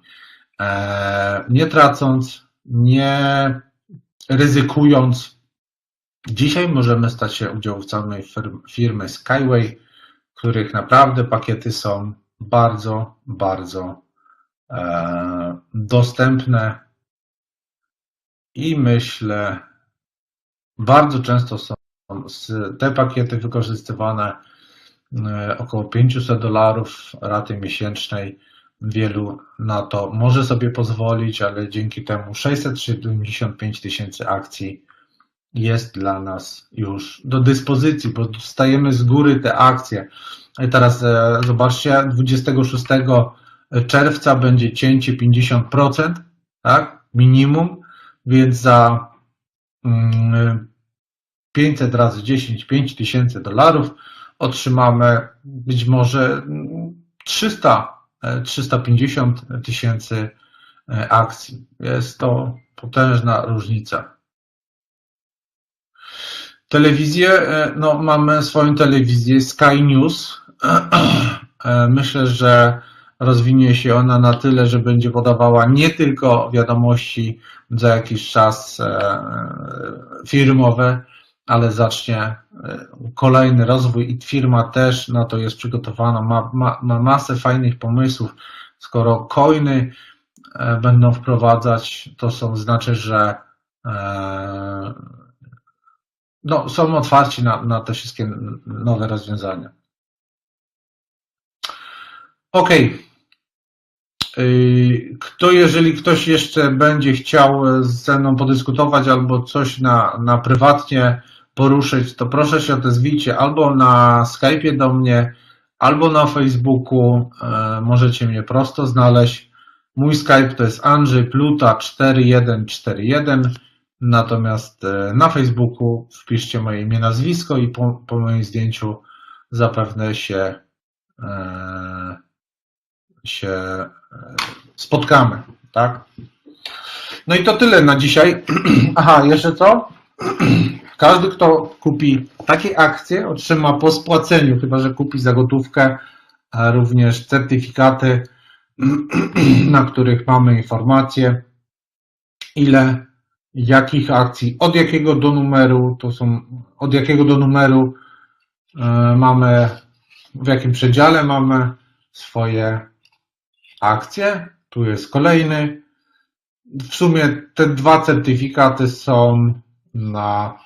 Nie tracąc, nie ryzykując, dzisiaj możemy stać się udziałowcami firmy Skyway, których naprawdę pakiety są bardzo, bardzo dostępne i myślę, bardzo często są te pakiety wykorzystywane około $500 raty miesięcznej. Wielu na to może sobie pozwolić, ale dzięki temu 675 tysięcy akcji jest dla nas już do dyspozycji, bo dostajemy z góry te akcje. I teraz zobaczcie, 26 czerwca będzie cięcie 50%, tak, minimum, więc za 500 razy 10, $5000 otrzymamy być może 350 tysięcy akcji. Jest to potężna różnica. Telewizję, no mamy swoją telewizję Sky News. Myślę, że rozwinie się ona na tyle, że będzie podawała nie tylko wiadomości za jakiś czas firmowe, ale zacznie kolejny rozwój i firma też na to jest przygotowana, ma masę fajnych pomysłów. Skoro coiny będą wprowadzać, to są znaczy, że no, są otwarci na te wszystkie nowe rozwiązania. Ok. Kto, jeżeli ktoś jeszcze będzie chciał ze mną podyskutować albo coś na prywatnie poruszyć, to proszę się odezwijcie albo na Skype'ie do mnie, albo na Facebooku. Możecie mnie prosto znaleźć. Mój Skype to jest Andrzej Pluta 4141, natomiast na Facebooku wpiszcie moje imię, nazwisko i po moim zdjęciu zapewne się spotkamy, tak? No i to tyle na dzisiaj. Aha, jeszcze co? Każdy, kto kupi takie akcje, otrzyma po spłaceniu, chyba że kupi za gotówkę, również certyfikaty, na których mamy informacje, ile, jakich akcji, od jakiego do numeru, to są, od jakiego do numeru mamy, w jakim przedziale mamy swoje akcje. Tu jest kolejny. W sumie te dwa certyfikaty są na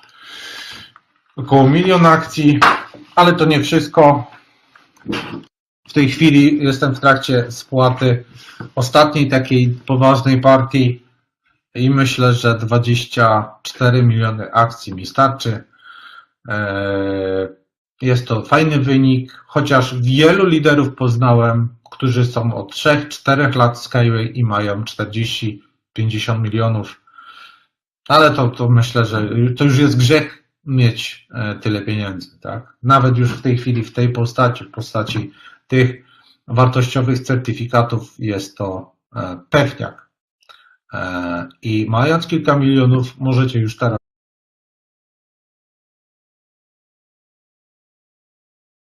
Około 1 000 000 akcji, ale to nie wszystko. W tej chwili jestem w trakcie spłaty ostatniej takiej poważnej partii i myślę, że 24 miliony akcji mi starczy. Jest to fajny wynik, chociaż wielu liderów poznałem, którzy są od 3-4 lat Skyway i mają 40-50 milionów. Ale to myślę, że to już jest grzech mieć tyle pieniędzy, tak? Nawet już w tej chwili w tej postaci, w postaci tych wartościowych certyfikatów jest to pewniak. I mając kilka milionów, możecie już teraz